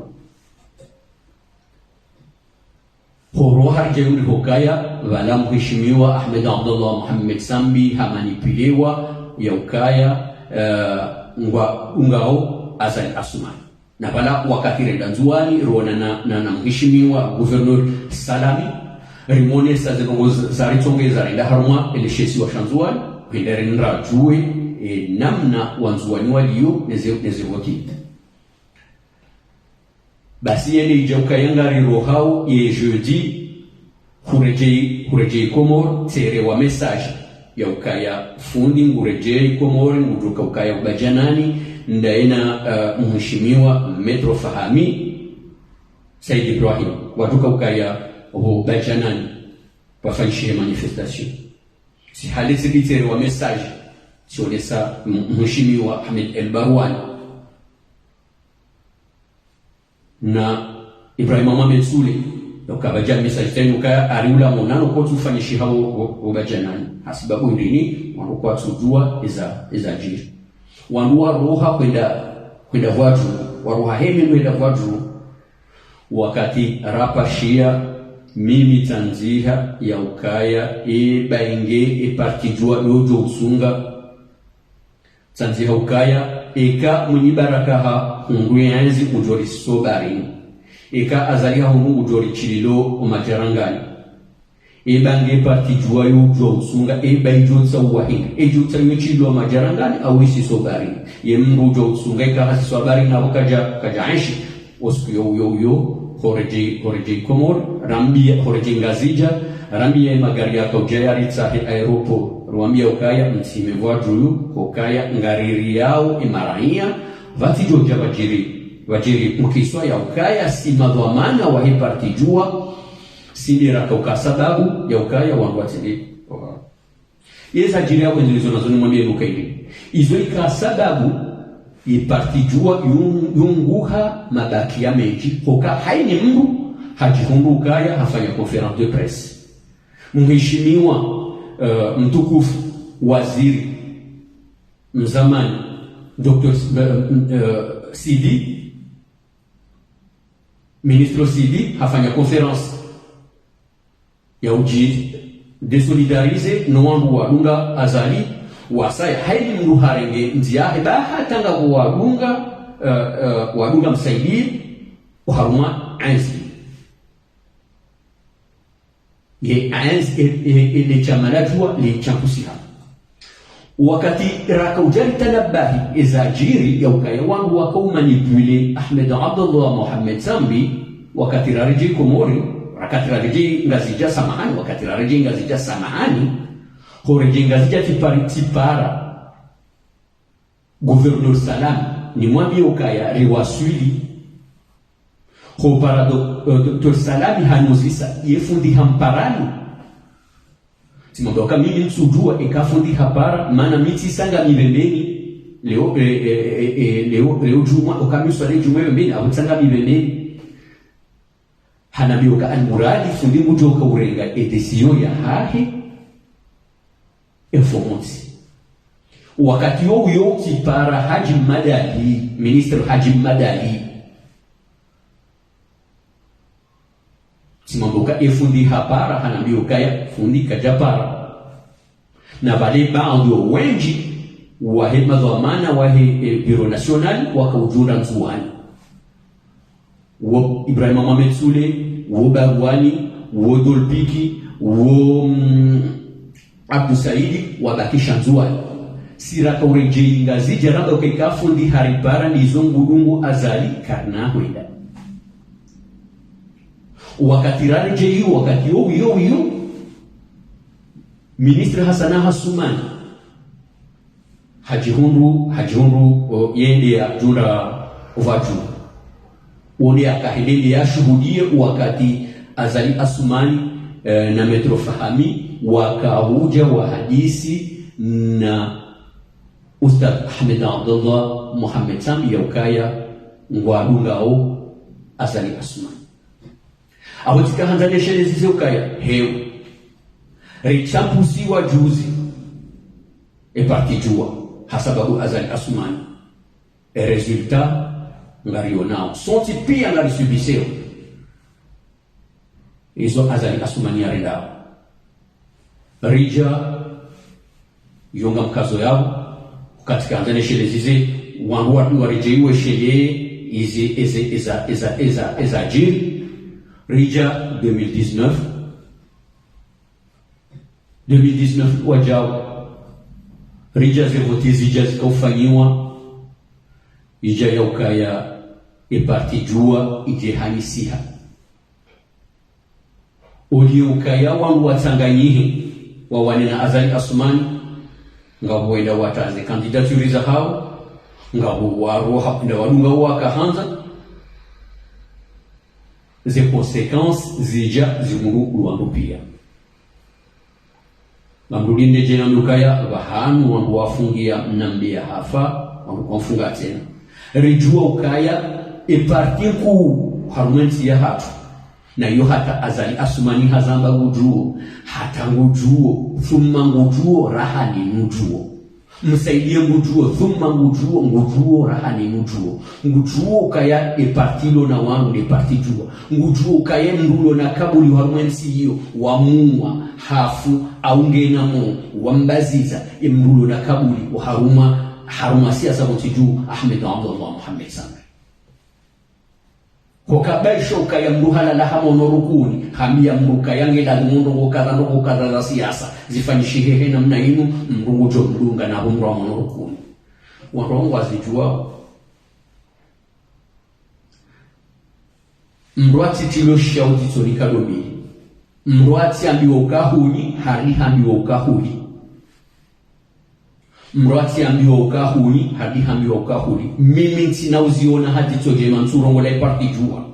Horo haridja yondri hokaya, pvala mheshimiwa Ahmed Abdallah Mohamed Sambi hamanipulewa ya ukaya, eh, ngwadungao Azali Assoumani. Na pvala wakati renda Ndzuwani, rionana na, na, na mheshimiwa gouverneur Salami, rimonesa ze ndrongo za, zaritsongeza renda harumwa ele she isiwa sha Ndzuwani, hwenda renda ridjuwe, e, namna wa Ndzuwani waliyo, neze, neze voti. Basi yende idja ukaya ngarirohao ye jeudi, huredjei, huredjei Komori, tserewa message ya ukaya fundi nguredjei Komori, ngudjoka ukaya Ubadjanani, ndaye na, eh, mheshimiwa Maître Fahami Said Ibrahim, wadjoka ukaya Ubadjanani, pvafanyishihe manifestation. Sihale tsi ritserewa message, tsionesa m-, mheshimiwa Ahmed El Barwani na Ibrahima Mohamed Soulé, donc abadja message tsena ukaya ari ula monano kotsu ufanyishiha wo, wo, wo Ubadjanani. Hasibabu ndrini, wandru kwatsudjuwa eza, eza djiri. Wandru waroha hwenda, hwenda vwadru, waroha heme hwenda vwadru. Wakati rapashiya, mimi tsandziha ya ukaya, e bainge, e parti Juwa yodjo usunga, tsandzi ha ukaya, eka Mwinyi Baraka hahundru yezi udjo ritsi ho baharini. Eka Azali hahundru udjo ritsililo omadjarangani. Eba nge parti Juwa yodjo usunga, eba idjo tsa uwahinga. Edjo tsa yotsililo omadjarangani, au itsi ho baharini. Ye mndru udjo usunga, eka hatsi ho baharini, apvo kadja, kadja enshi. Osiku yo, yo, yo, horedjei, horedjei Komori, rambiya, horedjei Ngazidja, rambiya emagari yakaudja yaritsahe aéroport, rwambiya ukaya mtsime vwadru yu, hukaya ngaririyao emaraiya, pvatsi djodja pvadjiri, pvadjiri mkiswa ya ukaya si madhwamana wahe parti Juwa, si nde rakauka sababu ya ukaya wandru watsende. Yeza djiri ya kwendelezo nazo nimwambiye nuka ili. Izo ika sababu ye parti Juwa yun-, yunguha mabakiya mendji, hoka haina mndru hadjihundru ukaya hafanya conférence de presse. Mheshimiwa, eh, mtukufu waziri mzamani, Docteur S-, eh, eh, Sidi, ministre Sidi, hafanya conférence ya udji désolidariser no wandru wadunga Azali, wasaya, haina mndru harenge ndziya yahe, ba hata ngapvo wadunga eh, eh, wadunga Msaidie, oharumwa Azali. Ye Azali, e, e, e, le shama la Juwa, le shampusiha. Wakati raka udja ritanabahi, eza djiri ya ukaya wandru waka umanipule Ahmed Abdallah Mohamed Sambi, wakati raredjei Komori, wakati raredjei Ngazidja samahani, wakati raredjei Ngazidja samahani, horedjei Ngazidja tsipari, tsipara gouverneur Salami, nimwambiye ukaya riwaswili. Hopara do, eh, docteur Salami hanuzisa, ye fundi hampara lini? Tsimwambe uka mimi ntsudjuwa eka fundi hapara, mana mi tsisa ngami pvembeni, leo, eh, eh, eh, eh, leo, leo djumwa, uka mi uswali djumwa pvembeni, apvo tsisa ngami pvembeni. Hanambiya uka almuradi fundi ngudjo uka urenga e décision yahahe, e mfumontsi. Wakati wo uwo tsipara Hadji Mmadi Ali, ministre Hadji Mmadi Ali. Tsimwambe uka e fundi hapara, hanambiya ukaya fundi kadjapara. Na pvale baadhwi wendji wahe madhwamana wahe, eh, Bureau National waka udjunda Ndzuwani. Wo Ibrahima Mohamed Soulé, wo Barwani, wo Dolpiki, wo, mm, Abdou Saïdi, wabakisha Ndzuwani. Si raka uredjei Ngazidja ramba uka eka fundi haripara ndizo ngudungo Azali karina hwenda. Wakati raredjei, wakati wo uwo uwo, ministre Hassana Assoumani, hadjihundru, hadjihundru, o, yende yadjunda opvadju. Wonde yaka hende yende yashuhudiye wakati Azali Assoumani, eh, na Maître Fahami waka udja wahadisi na Ustadh Ahmed Abdallah Mohamed Sambi ya ukaya ngwadungao Azali Assoumani. Apvo tsika handza neshelezeze ukaya, heu. Rishampusiwa juzi, e parti Juwa, hasababu Azali Assoumani. E résultat, ngarionao. Sontsi piya ngarisubiseo. Izo Azali Assoumani yarendao. Ridja, yonga mkazo yapvo, uka tsika handza neshelezeze, wandru wa, waredjei wesheleze, izi, eze, eza, eza, eza, eza djiri, ridja deux mille dix-neuf, deux mille dix-neuf wadjao, ridja ze voti zidja zika ufanyiwa, idja ya ukaya e parti Juwa idje hanisiha. Oliyo ukaya wandru watsanganyihe, wawane na Azali Assoumani, ngapvo wenda watraze candidature zahao, ngapvo waroha, nda wadunga waka handza, ze conséquences zidja zimuru wandru piya. Ngamrudi ndedje nambe ukaya, pvahanu wandru wafungiya Mnambiya hafa, wandru kwamfunga tsena. Ridjuwa ukaya, e parti nkuu harumwa entsi yahatru, na iyo hata Azali Assoumani hazamba ngudjuwo, hata ngudjuwo, thumma ngudjuwo, raha ni ngudjuwo. Msaidie ngudjuwo, thumma ngudjuwo, ngudjuwo, raha ni ngudjuwo. Ngudjuwo ukaya e parti lo na wanu nde parti Juwa. Ngudjuwo ukaya mndru lo na kabuli harumwa entsi iyo, wamuwa, hafu, au ngena mo, wambaziza, e mndru lo na kabuli, oharumwa, harumwa siasa pvo ntsi Juwa, Ahmed Abdallah Mohamed Sambi. Hoka baisho ukaya mndru halala ha mwono rukuni, hambiya mndru ukaya nge lazimu ndrongoo kadha, ndrongoo kadha za siasa zifanyishihe he namna inu, mndru ngudjo mdunga na humdru ha mwono rukuni. Wandru ngwazidjuwao. Mndru atsi tilo shauti tsoni kadomili. Mndru atsi ambiwa uka huni, hari hambiwa uka huli. Mndru atsi ambiwa uka huni, hari hambiwa uka huli. Mimi ntsina uziona ha dzitso djema ntsurongoa e parti Juwa.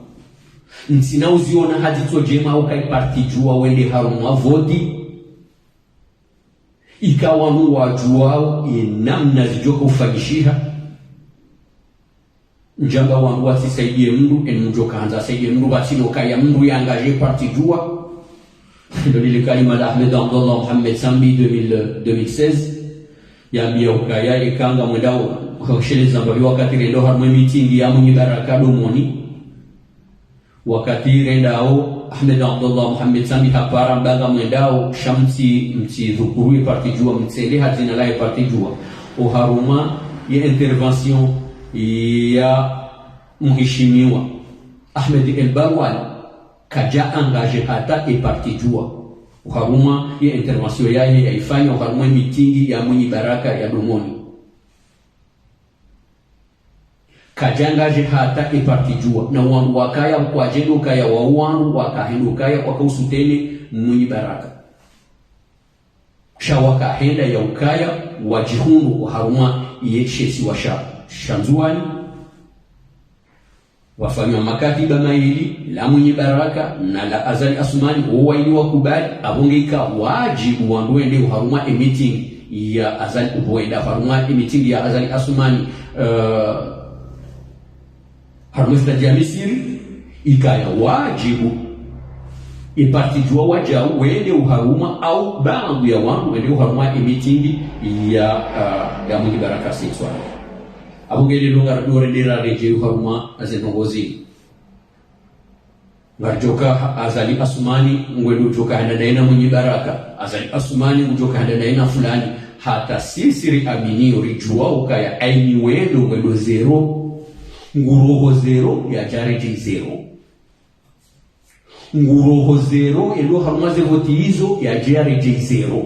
Ntsina uziona ha dzitso djema uka e parti Juwa wende harumwa voti. Ika wanu wadjuwao ye namna zidjoka ufanyishiha. Ndjamba wandru watsisaidie mndru, eni mndru kahandza asaidie mndru, pvatsina ukaya mndru ya engagé parti Juwa. Ndo lile kalima la Ahmed Abdallah Mohamed Sambi deux mille, deux mille seize. Yambiya ukaya eka ngamwendao, ukasheleza mbapvi wakati rendao harumwa e meeting ya Mwinyi Baraka Domoni. Wakati rendao, Ahmed Abdallah Mohamed Sambi hapara mba ngamwendao, sha mtsi, mtsi dhukuru e parti Juwa, mtsende ha dzina la e parti Juwa. Oharumwa ye intervention Ya mheshimiwa Ahmed El Barwani, kadja engagé hata e parti Juwa, oharumwa ye intervention yahe yaifanya oharumwa e meeting ya Mwinyi Baraka ya Domoni. Kadja engagé hata e parti Juwa, na wandru wakaya kwadjendo ukaya wa wandru wakahendo ukaya waka usoutenir Mwinyi Baraka. Sha wakahenda ya ukaya wadjihundru oharumwa ye she isiwa sha, sha Ndzuwani. Wafanywa makatiba mayili, la Mwinyi Baraka na la Azali Assoumani, wo wayili wakubali, apvo nge ika wadjibu wandru wende oharumwa e meeting ya Azali, wende oharumwa e meeting ya Azali Assoumani, eh, harumwa e stade ya Misiri, ikaya wadjibu e parti Juwa wadjau wende oharumwa, au baadhwi ya wandru wende oharumwa e meeting ya, ah, ya Mwinyi Baraka Said Soilihi. Apvo nge lelo ngaridjo rende raredjei oharumwa ze ndrongoo zinu. Ngaridjoka ha-, Azali Assoumani ngwendo udjoka henda ndaye na Mwinyi Baraka. Azali Assoumani ngudjoka henda ndaye na fulani. Hata sisi riamini yo ridjuwa ukaya aini wendo ngwendo zéro. Nguroho zéro, yadja redjei zéro. Nguroho zéro, yendo harumwa ze voti izo, yadje yaredjei zéro.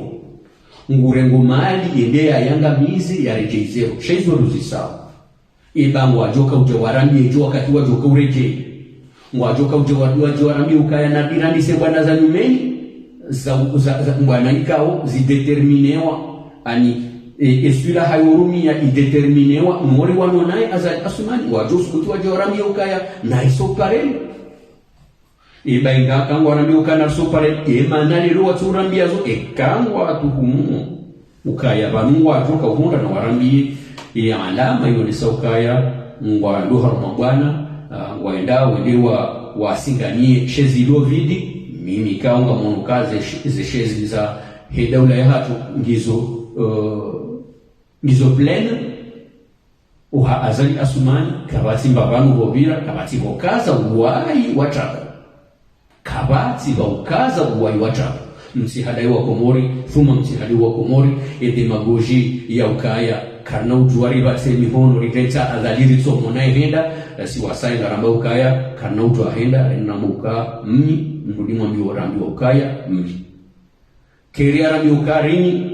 Ngurengo mali, yende yayangamize, yaredjei zéro. Sha izo ruzisao. Eba ngwadjoka udja warambie djo wakati wadjoka uredjei. Ngwadjoka udja wa-, wadje warambie ukaya na birani se bwana za nyumeni, za, za, za bwana ikao zidéterminewa. Ani, e, e sura hayo rumia idéterminewa, mori wanonaye Azali Assoumani, ngwadjo sukuti wadje warambie ukaya na iso pareni. Eba inga kangwarambiya ukaya na sopare, e mana lelo watsurambia zo, e kangwatuhumu ukaya pvanu ngwadjoka uhundra na warambie, e alama yonesa ukaya ngwando harumwa bwana, ah, ngwenda wende wa, wasinganie chaise ilo vide, mimi kaunga mono ka ze, ze chaise za he daula yahatru ngizo, eh, ngizo pleine. Oha Azali Assoumani, kapvatsi mbapvanu pvopvira, kapvatsi pvokaza uwayi wa tabu. Kapvatsi pvaukaza uwayi wa tabu. Mtsihadai wa Komori, thumma mtsihadai wa Komori, e démagogie ya ukaya, karina udjuwa ripvatse mihono, ripvetsa Azali ritsomona ehenda, si wasaya ngaramba ukaya, karina udjuwa henda, rina muka mnyi, mrudi mwambiwa rambiwa ukaya, mnyi. Keri arambiwa uka rinyi,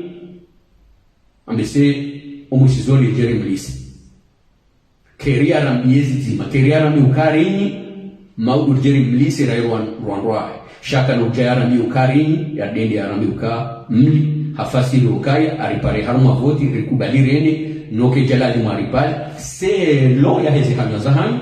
ambese omwishizo lidjeri mlise. Keri arambiye zidzima, keri arambiwa uka rinyi, maudu lidjeri mlise rayi rwan-, rwandrwahe. Sha kana udja yarambiwa uka rinyi, yadende yarambiwa uka mli, hafasiri ukaya, aripare harumwa voti, rikubali rende, noke djala limwa ripare, selon yaheze hanywa zahanyu,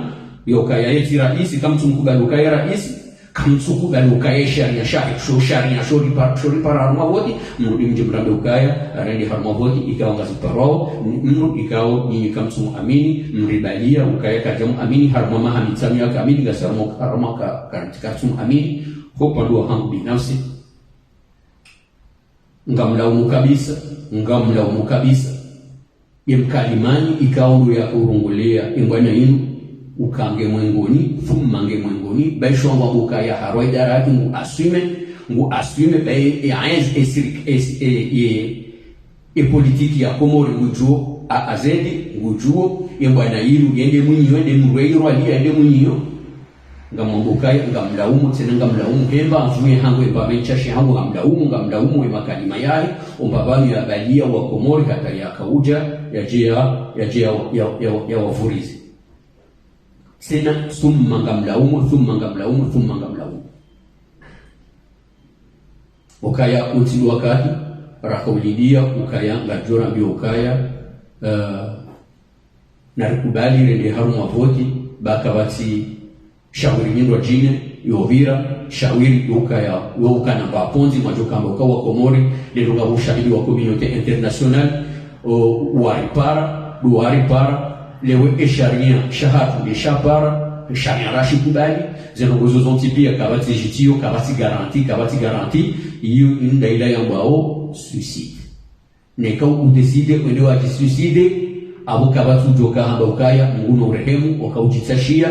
yo ukaya yetsi raisi, kamtsumkubali ukaya raisi, kamtsukubali ukaya sharia shahe, sho sharia, sho ripa-, sho ripara harumwa voti, mrudi mdje mrambe ukaya, rende harumwa voti, ikao ngaziparwao, m-, mrudi ikao nyinyi kamtsumu amini, mribalia, ukaya kadjamu amini, harumwa maha mitsanu yaka amini, ngasi harumwa, harumwa ka, ka, katsumu amini, ho upande wahangu binafsi, ngamlaumu kabisa, ngamlaumu kabisa. Ye mkalimani ikao ndo yaka urongoleya, e mbwana inu, uka nge mwengoni, thumma nge mwengoni, baishwa ngwa buka ya harwa idara yake ngu assume, ngu assume, ba e, e, e, e, siri-, e, e, e, e politiki ya Komori ngudjuo, A A Z, ngudjuo, e mbwana inu, yende mwinyo, yende mrweyi rwali, yende mwinyo. Ngamwambo ukaya, ngamlaumu, tsena ngamlaumu, hemba, mvuye hangu, hemba, menchashi hangu, ngamlaumu, ngamlaumu, e makalima yahe, omba pvanu yabalia wa Komori, hata yakaudja, yadje ya, yadje ya, ya, ya, yawavurize. Tsena, thumma ngamlaumu, thumma ngamlaumu, thumma ngamlaumu. Ukaya, utsi wakati, rakaulidia, ukaya, ngadjo rambiwa ukaya, eh, narikubali rende harumwa voti, ba kapvatsi shawiri nyindrwadjine, yopvira, shawiri yo ukaya, wo ukana ba pvondzi, mwadjo kamba uka wa Komori, lelo ngapvo ushahidi wa communauté internationale, o, waripara, ndo waripara, lewe e sharia, shahatru nde shapara, sharia rashikubali, ze ndrongoo zo zontsi pia, kapvatsi djitiyo, kapvatsi garantie, kapvatsi garantie, iyo inda ila yambwao suicide. Neka udécide wende wadjisuicide, apvo kapvatsu djoka hamba ukaya, Mungu no urehemu, uka udjitsashia,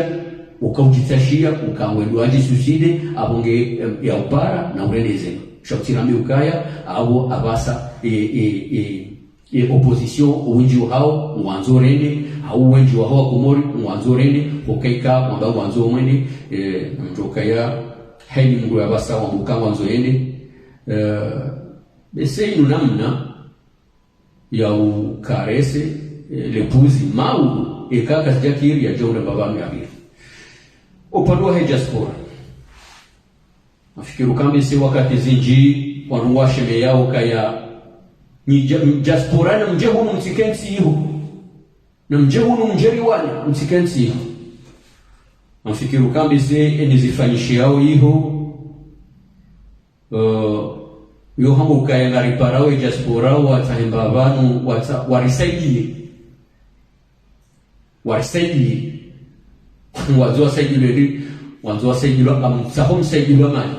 uka udjitsashia, uka wende wadjisuicide, apvo nge, em, ya upara, na urendeze. Sha utsirambe ukaya, apvo apvasa, e, e, e, e opposition, owindji wahao, ngwandzo rende, Au wendji waho wa Komori, ngwandzo rende, hokaika, wamba ngwandzo mwende, eh, mdru kaya, haini mdru ya pvasa, wamba uka ngwandzo yende, eh, bese inu namna, ya ukarese, eh, le puzi, mau, eka kazidjakiri ya djaula mbapvanu ya pvili. Upande wa he diaspora. Nafikiri uka mbese wakati zindji, wanu washemeya ukaya, ni dia-, diaspora na mdje hunu mtsikentsi iho. Na mdje hunu mdje riwane mtsikentsi iho. Nafikiri uka mbese eni zifanyishiyao iho. Eh, yo hamba ukaya ngariparao e diaspora watsahe mbapvanu, watsa-, warisaidiye. Warisaidiye. Wandzo wasaidilwe ndi, wandzo wasaidilwa, amtsaho msaidilwa mali.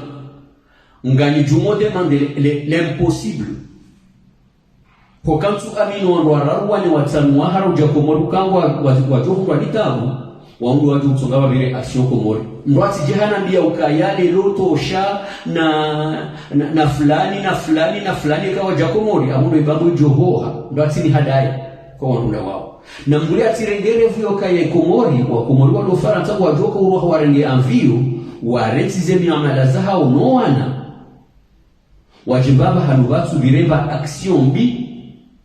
Nganyi djumo demande le, le, l'impossible. Hoka ntsu amini wandru wararu wane watsanu wahara udja Komori uka ngwa, wa, wadjo hundrwa ni tabu, wandru wadjo utsonga wapvire action Komori. Mdru atsidje hanambiya ukaya lelo tosha na, na, na fulani, na fulani, na fulani eka wadja Komori, amundo ibambo idjo hoha, mdru atsini hadaye, kwa wandru na wao. Na mdru atsirenge revu yo kaya Komori, wa Komori walo Farantsa, wadjoka urwa warenge avion, warentsi ze miamala zahao no wana. Wadje mbapva hanu pvatsu pvire mba action mbi,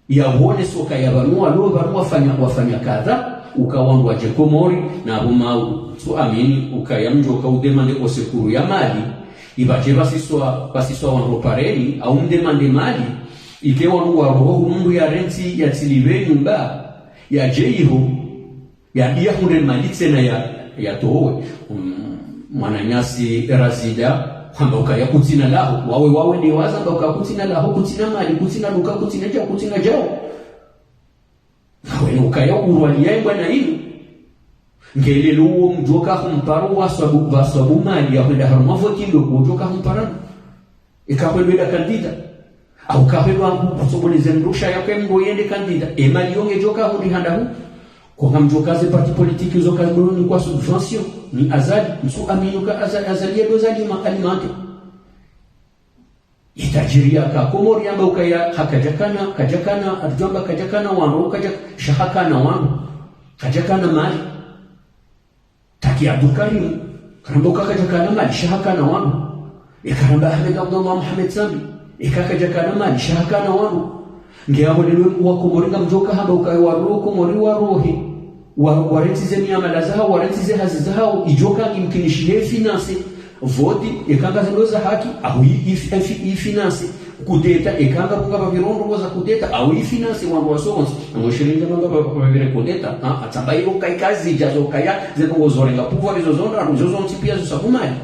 ya wone soka ya pvanu walo, pvanu wafanya, wafanya kadha, uka wandru wadje Komori, na pvo mau, tsu amini, ukaya mdjoka udemande o secours ya mali, ipvadje pvasiswa, pvasiswa wandru pareni, au mdemande mali, ike wandru waroho mdru yarentsi, yatsilipve nyumba, yadje iho, ya, ya hundre mali tsena ya, ya towe. Um, mwananyasi Razida, hamba ukaya kutsina laho. Wawe, wawe ni waza hamba ukaya kutsina laho, kutsina mali, kutsina duka, kutsina dja, kutsina djao. Wawe ni ukaya urwaliya mbwana inu. Nge lelo uwo mdjoka humparo waswabu, waswabu mali ya hwenda harumwa voti ndo, mdjoka humpara no. Eka hwendo enda kandida. Au ka hwendo angu kusoboleze mdru sha yakwe mdru yende kandida. E mali yo ngedjoka hunu handa hu. Konga mdjoka ze parti politique zo ka mdru ni kwa subvention. Ni Azali. Ntsu amini uka Azali, Azali ye ndo Azali ma alimante. Itajiri ya ka Komori yamba ukaya hakadjakana, kadjakana, adjwamba kadjakana wandru, kadja-, sha hakana wandru. Kadjakana mali. Taki Abdul Karim, karamba uka kadjakana mali, sha hakana wandru. Eka ramba Ahmed Abdallah Mohamed Sambi, eka kadjakana mali, sha hakana wandru. Nge abo lelo wa Komori ngamdjoka hamba ukaya waro Komori warohe. Wa, warentsi ze miamala zahao, warentsi ze hazi zahao, idjoka ngimkinishihe finance. Voti, eka nga zendo za haki, au i, i, i, i finance. Kudeta, eka nga kunga pvapviro ndrongo za kudeta, au i finance wandru wasokontsi. Amweshelenge manga pva, pvapvire kudeta. Ah, atsamba iyo kai kazi, djazo kaya, ze ndrongo zorenga pouvoir izo zonda, izo zontsi pia zo sabu mali.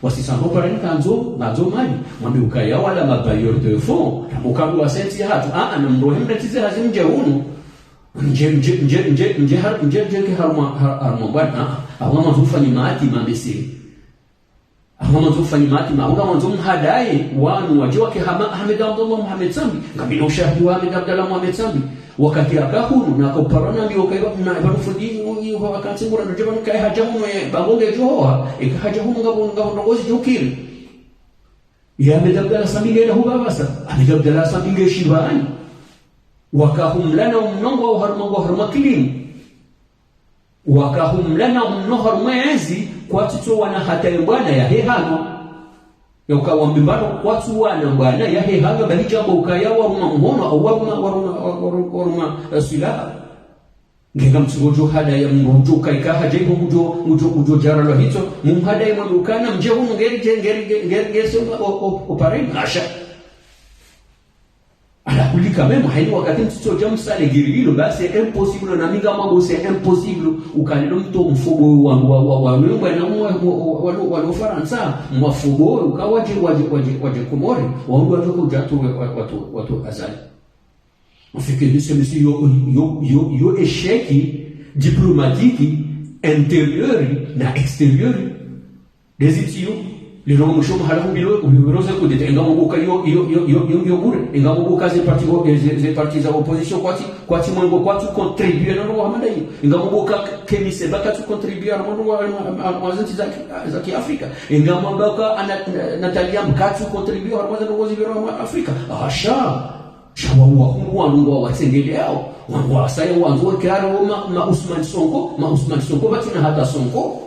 Wasisa ndo parani kandzo, ngandzo mali. Mwambe ukaya wala ma bailleurs de fonds, na mukandu wa senti hatru. Ah, ah, na mrohe mretize hazi mdje hunu. Mdje, mdje, mdje, mdje, mdje, har-, mdje, mdje ke harumwa, har-, harumwa mbwana. Ah, ah, awa mwandzo mfanye maati mambese. Aho mwandzo mfanye maati ma, unga mwandzo mhadaye, wanu wadje wake hama Ahmed Abdallah Mohamed Sambi, ngamina ushahidi wa Ahmed Abdallah Mohamed Sambi. Wakati aka hunu, na aka upara na mbi wakaiwa, na pvanu fundi, u, i, ho, wakantsi ngura, nuje pvanu kaya hadja hunu, e, bango ngedjo hoha, eka hadja hunu ngapvo, ngapvo ndrongo zidjukiri. Ya Ahmed Abdallah Sambi ngena huba pvasa, Ahmed Abdallah Sambi nge shibani. Waka humlana umnongo wa harumwa, wa harumwa kilimo. Waka humlana mno harumwa ezi, kwatsu tso wana hata ye mbwana yahe hano. Ya uka wambe mbano kwatsu wana mbwana yahe hano, bahi djambo ukaya waruma mhono, au waruma, waruma, waruma, waruma, eh, silaha. Ngenga mtsingodjo hadaya mdru udjo kaika hadja iho udjo, udjo, udjo djara lwa hitso, mumhadaye mwa ukana, mdje hunu ngeri dje, ngeri, ngeri, ngeri, ngeri, se o, o, o, o pareni, asha. Ala kulli quand même, haini wakati mtsotso dja msale giri lilo, ba c'est impossible, na mi ngamwambo c'est impossible, uka lilo mto mfobo wa, wa, wa, wa, wa, wa, wa, wa, wa Farantsa, mwafobo, uka wadje, wadje, wadje, wadje Komori, wandru wadjo kudja tu, wa, wa, watu, watu Azali. Nafikiri c'est monsieur yo, yo, yo, yo échec diplomatique intérieur na extérieur. Des outils yo, lelo mwisho mahala humbilo, ubiroze kudeta, enga mboka yo, yo, yo, yo, yo, yo bure, enga mboka ze parti, eh, ze, ze parti za opposition kwatsi, kwatsi mwengo kwatsu contribuer na wa hamada yo, enga mboka Kemi Seba katsu contribuer na wa, wa, wa, wa zentsi za, za ki Afrika, enga mboka ana, Nathalie Yamb katsu contribuer na wa zentsi za Afrika. Asha. Sha wa, wa, wandru ngwawatsengeleao, wandru wasaya wandzo wakare wo ma, ma Ousmane Sonko, ma Ousmane Sonko, pvatsina hata Sonko.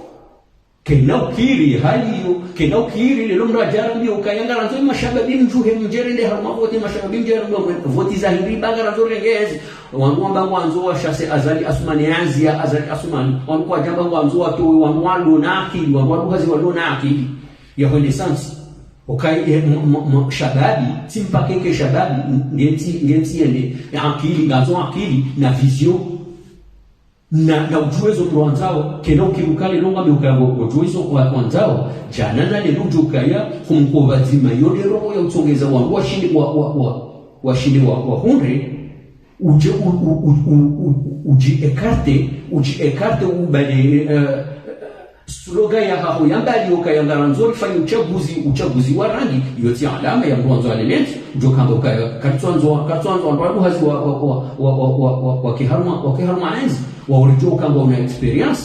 Kena ukiri hali iyo, kena ukiri leo mdru adja arambiye ukaya ngarandzo mashababi mdjuhe mdje rende harumwa voti, mashababi mdje harumwa voti za hindri ba ngarandzo renge ezi. Wandru wamba ngwandzo washase Azali Assoumani, yanzi ya Azali Assoumani. Wandru kwadjamba ngwandzo watowe wandru walo na akili, wandru walo hazi walo na akili ya hwende sansi. Ukaya, eh, m, m, m, shababi, tsi mpaka ike shababi, ngentsi, ngentsi yende, ya akili, ngandzo akili, na vision. Na, na udjuwe zo mdru wandzao, kena ukiri ukaya leo ngwambe ukaya ngo, udjuwe zo wa, wandzao, djana na leo udjo ukaya, humko pvadzima, yo nde roho ya utsongeza wandru washinde wa, wa, wa, washinde wa, wahundre, udje u, u, u, u, u, udji écarter, udji écarter ubale, eh, slogan ya haho ya mbali ukaya ngarandzo rifanye uchaguzi, uchaguzi wa rangi, iyo tsi alama ya mdru wandzo alelentsi, udjo kamba ukaya, karitsu wandzo, karitsu wandzo wandru walo hazi wa, wa, wa, wa, wa, wa, wa, wake harumwa, wake harumwa entsi, wa uridjo ukamba una expérience.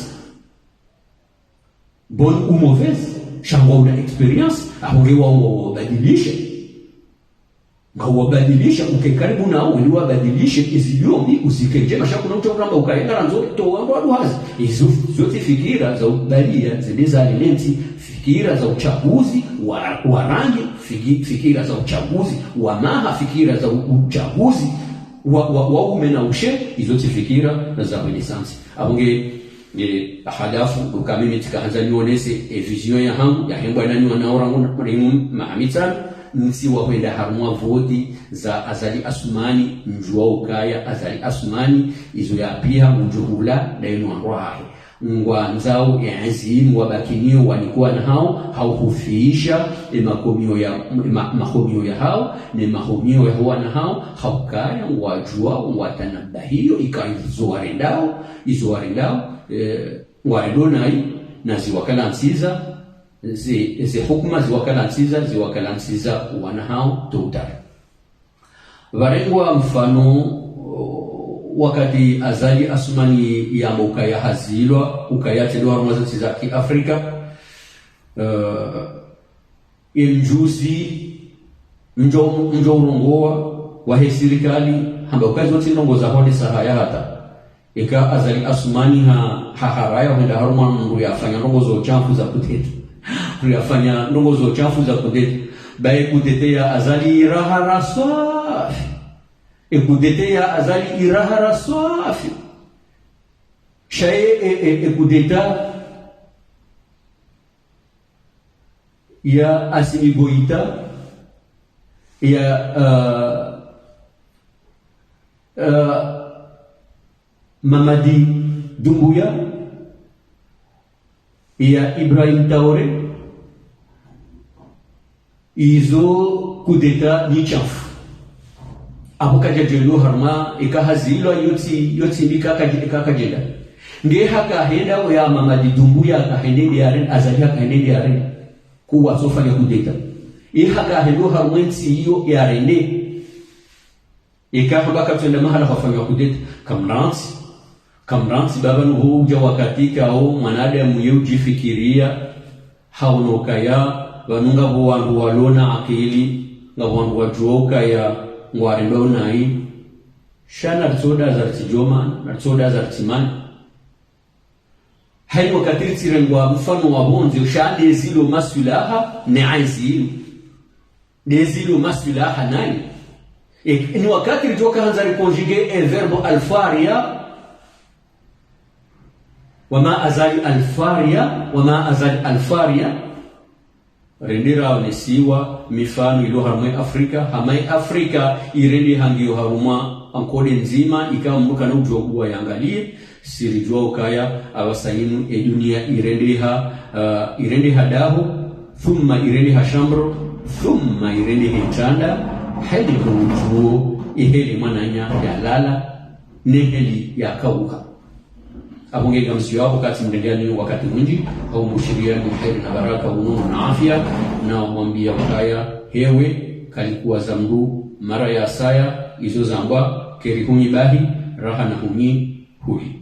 Bonne ou mauvaise, sha ngwauna expérience, aho nge wa, wa, wabadilishe. Ngwawabadilisha, uke karibu nao, ili wabadilishe, izi lio mbi, uzike ndjema, sha kuna udjo uramba ukaya ngarandzo, towa wandru walo hazi. Izo, zo tsi fikira za ubalia, zende za lelentsi, fikira za uchaguzi, wa, wa rangi, fiki, fikira za uchaguzi, wa maha, fikira za u, uchaguzi, wa, wa, wa ume na ushe, izo tsi fikira za hwende sansi. Apvo nge, nge, halafu, uka mimi tsika handza nionese, e vision ya hangu, ya hengwa na niwa na orangu na kurengu mahamitsana, ntsi wa hwenda harumwa voti za Azali Assoumani, ndjuwa ukaya Azali Assoumani, izo ya piha, mdjuhula, na inu wandru wahahe. Ngwandzao, ya entsi, ngwabakiniyo, wanikuwa na hao, hau hufisha, e makomio ya, e ma, makomio ya hao, ne makomio ya huwa na hao, hau kaya, ngwadjuwa, ngwatanabahiyo, ika izo warendao, izo warendao, eh, ngwarendo nayi, na ziwakala ntsiza, zi, zi hukuma ziwakala ntsiza, ziwakala ntsiza wana hao tôt ou tard. Pvarengwa mfano, o, wakati Azali Assoumani yamba ukaya hazilwa, ukaya tsi ndo harumwa ze ntsi za kiafrika, eh, ye mdjuzi, mdjo, mdjo urongowa, wahe sirikali, hamba ukaya zo tsi ndrongoo za hwende saha ya hata. Eka Azali Assoumani ha, ha haraya hwenda harumwa mdru yafanya ndrongoo zo uchafu za kudeta. Mdru yafanya ndrongoo zo uchafu za kudeta. Ba ye kudeta ya Azali iraha ra swafi. Ye kudeta ya Azali iraha ra swafi. Sha ye, ye, ye, ye kudeta ya Assimi Goïta, ya, eh, eh, Mamadi Doumbouya, ya Ibrahim Traoré, izo kudeta ni chafu. Apvo kadjadjendo harumwa, eka hazilwa yo tsi, yo tsi mbi ka kadje, ka kadjenda. Nge haka henda oya Mamadi Doumbouya haka hende nde yarende, Azali haka hende nde yarende. Kuwa tsofanya kudeta. Ye haka hendo harumwa entsi iyo yarende. Eka hamba katswenda mahala hafanywa kudeta. Kamrantsi. Kamrantsi ba pvanu ho udja wakati kao mwanadamu ye udjifikiriya, haono ukaya, pvanu ngapvo wandru walo na akili, ngapvo wandru wadjuwa ukaya, ngwarendao nayi. Sha naritsoda za ritsidjomana, naritsoda za ritsimana. Hayi wakati ritsirengwa mfano wa pvondze, usha nde zilo maswilaha, ne entsi inu. Nde zilo maswilaha nayi. E, ni wakati ridjoka handza riconjuguer e verbe alfariya, wama Azali alfariya, wama Azali alfariya. Rende raonesiwa mifano ilo harumwa Afrika, hama Afrika irende hangiyo harumwa ankode ndzima, ika mdru kana udjuwa kuwa yangaliye, si ridjuwa ukaya, apvasa inu, e duniya irendeha, ah, irendeha daho, thumma irendeha shambro, thumma irendeha itranda, hadi udjuwo, iheli mwananya yalala, neheli yakauka. Apvo nge ngamsiyo apvo katsi mrendeani wakati mwindji, hau mbushiriyani heri na baraka, unono na afya, na umwambiya ukaya, hewe, kalikuwa za mdru, mara ya saya, izo zambwa, keri hunyi bahi, raha na hunyi huli.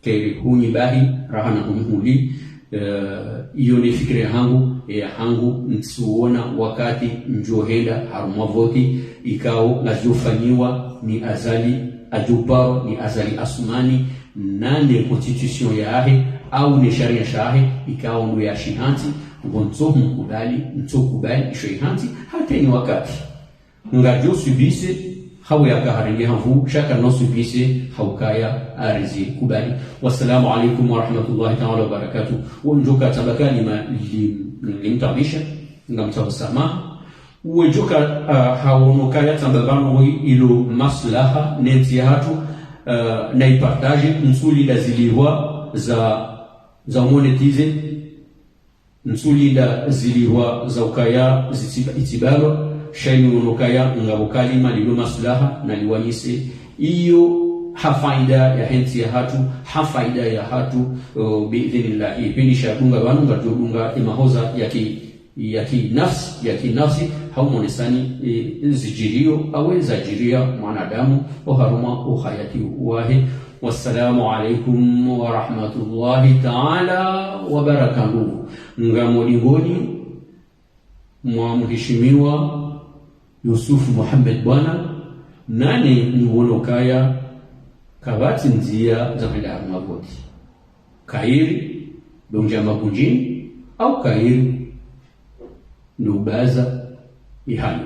Keri hunyi bahi, raha na hunyi huli, eh, iyo ni fikira ya hangu, Eya hangu ntsuona wakati ndjo henda harumwa voti ikao ngaziofanyiwa ni Azali Ajouparo, ni Azali Assoumani, na ne constitution yahe, au ne sharia shahe, ikao ndo ya shihantsi, ngo ntsohumkubali, ntsokubali isho ihantsi, hata ni wakati ngadjo subise, hau yaka harenge hanvu, sha kano subise, hau kaya arizi kubali. Wassalamu alaikum warahmatullahi taala wabarakatuh. Wondjoka tsamba kalima li-, limtamisha, ngamtsaho samaha. Uwe djoka, ah, haono kaya tsamba pvanu hoi ilo maslaha, ne ntsi yahatru, ah, na ipartage, ntsulinda zilihwa za, za umonetize, ntsulinda zilihwa za ukaya zitsiba-, itsibalwa, sha ini uono kaya ngapvo kalima lilo maslaha na liwanyise, iyo ha faida yahe ntsi yahatru, ha faida yahatru, o, biidhnillahi. Ipindi sha dunga pvanu ngadjo dunga emahoza ya ki-, ya kinafsi, ya kinafsi, hau monesani, e, zidjiriyo, awe zadjiriya mwanadamu, oharumwa uhayati wahe. Wassalamu alaikum warahmatullahi taala wabarakatuh. Ngamo dingoni mwa muhishimiwa Youssouf Mohamed Boina, nane niwono kaya kapvatsi ndzia za hwenda harumwa voti. Kayiri ndo ndjia makundjini, au kayiri ndo ubaza ihali.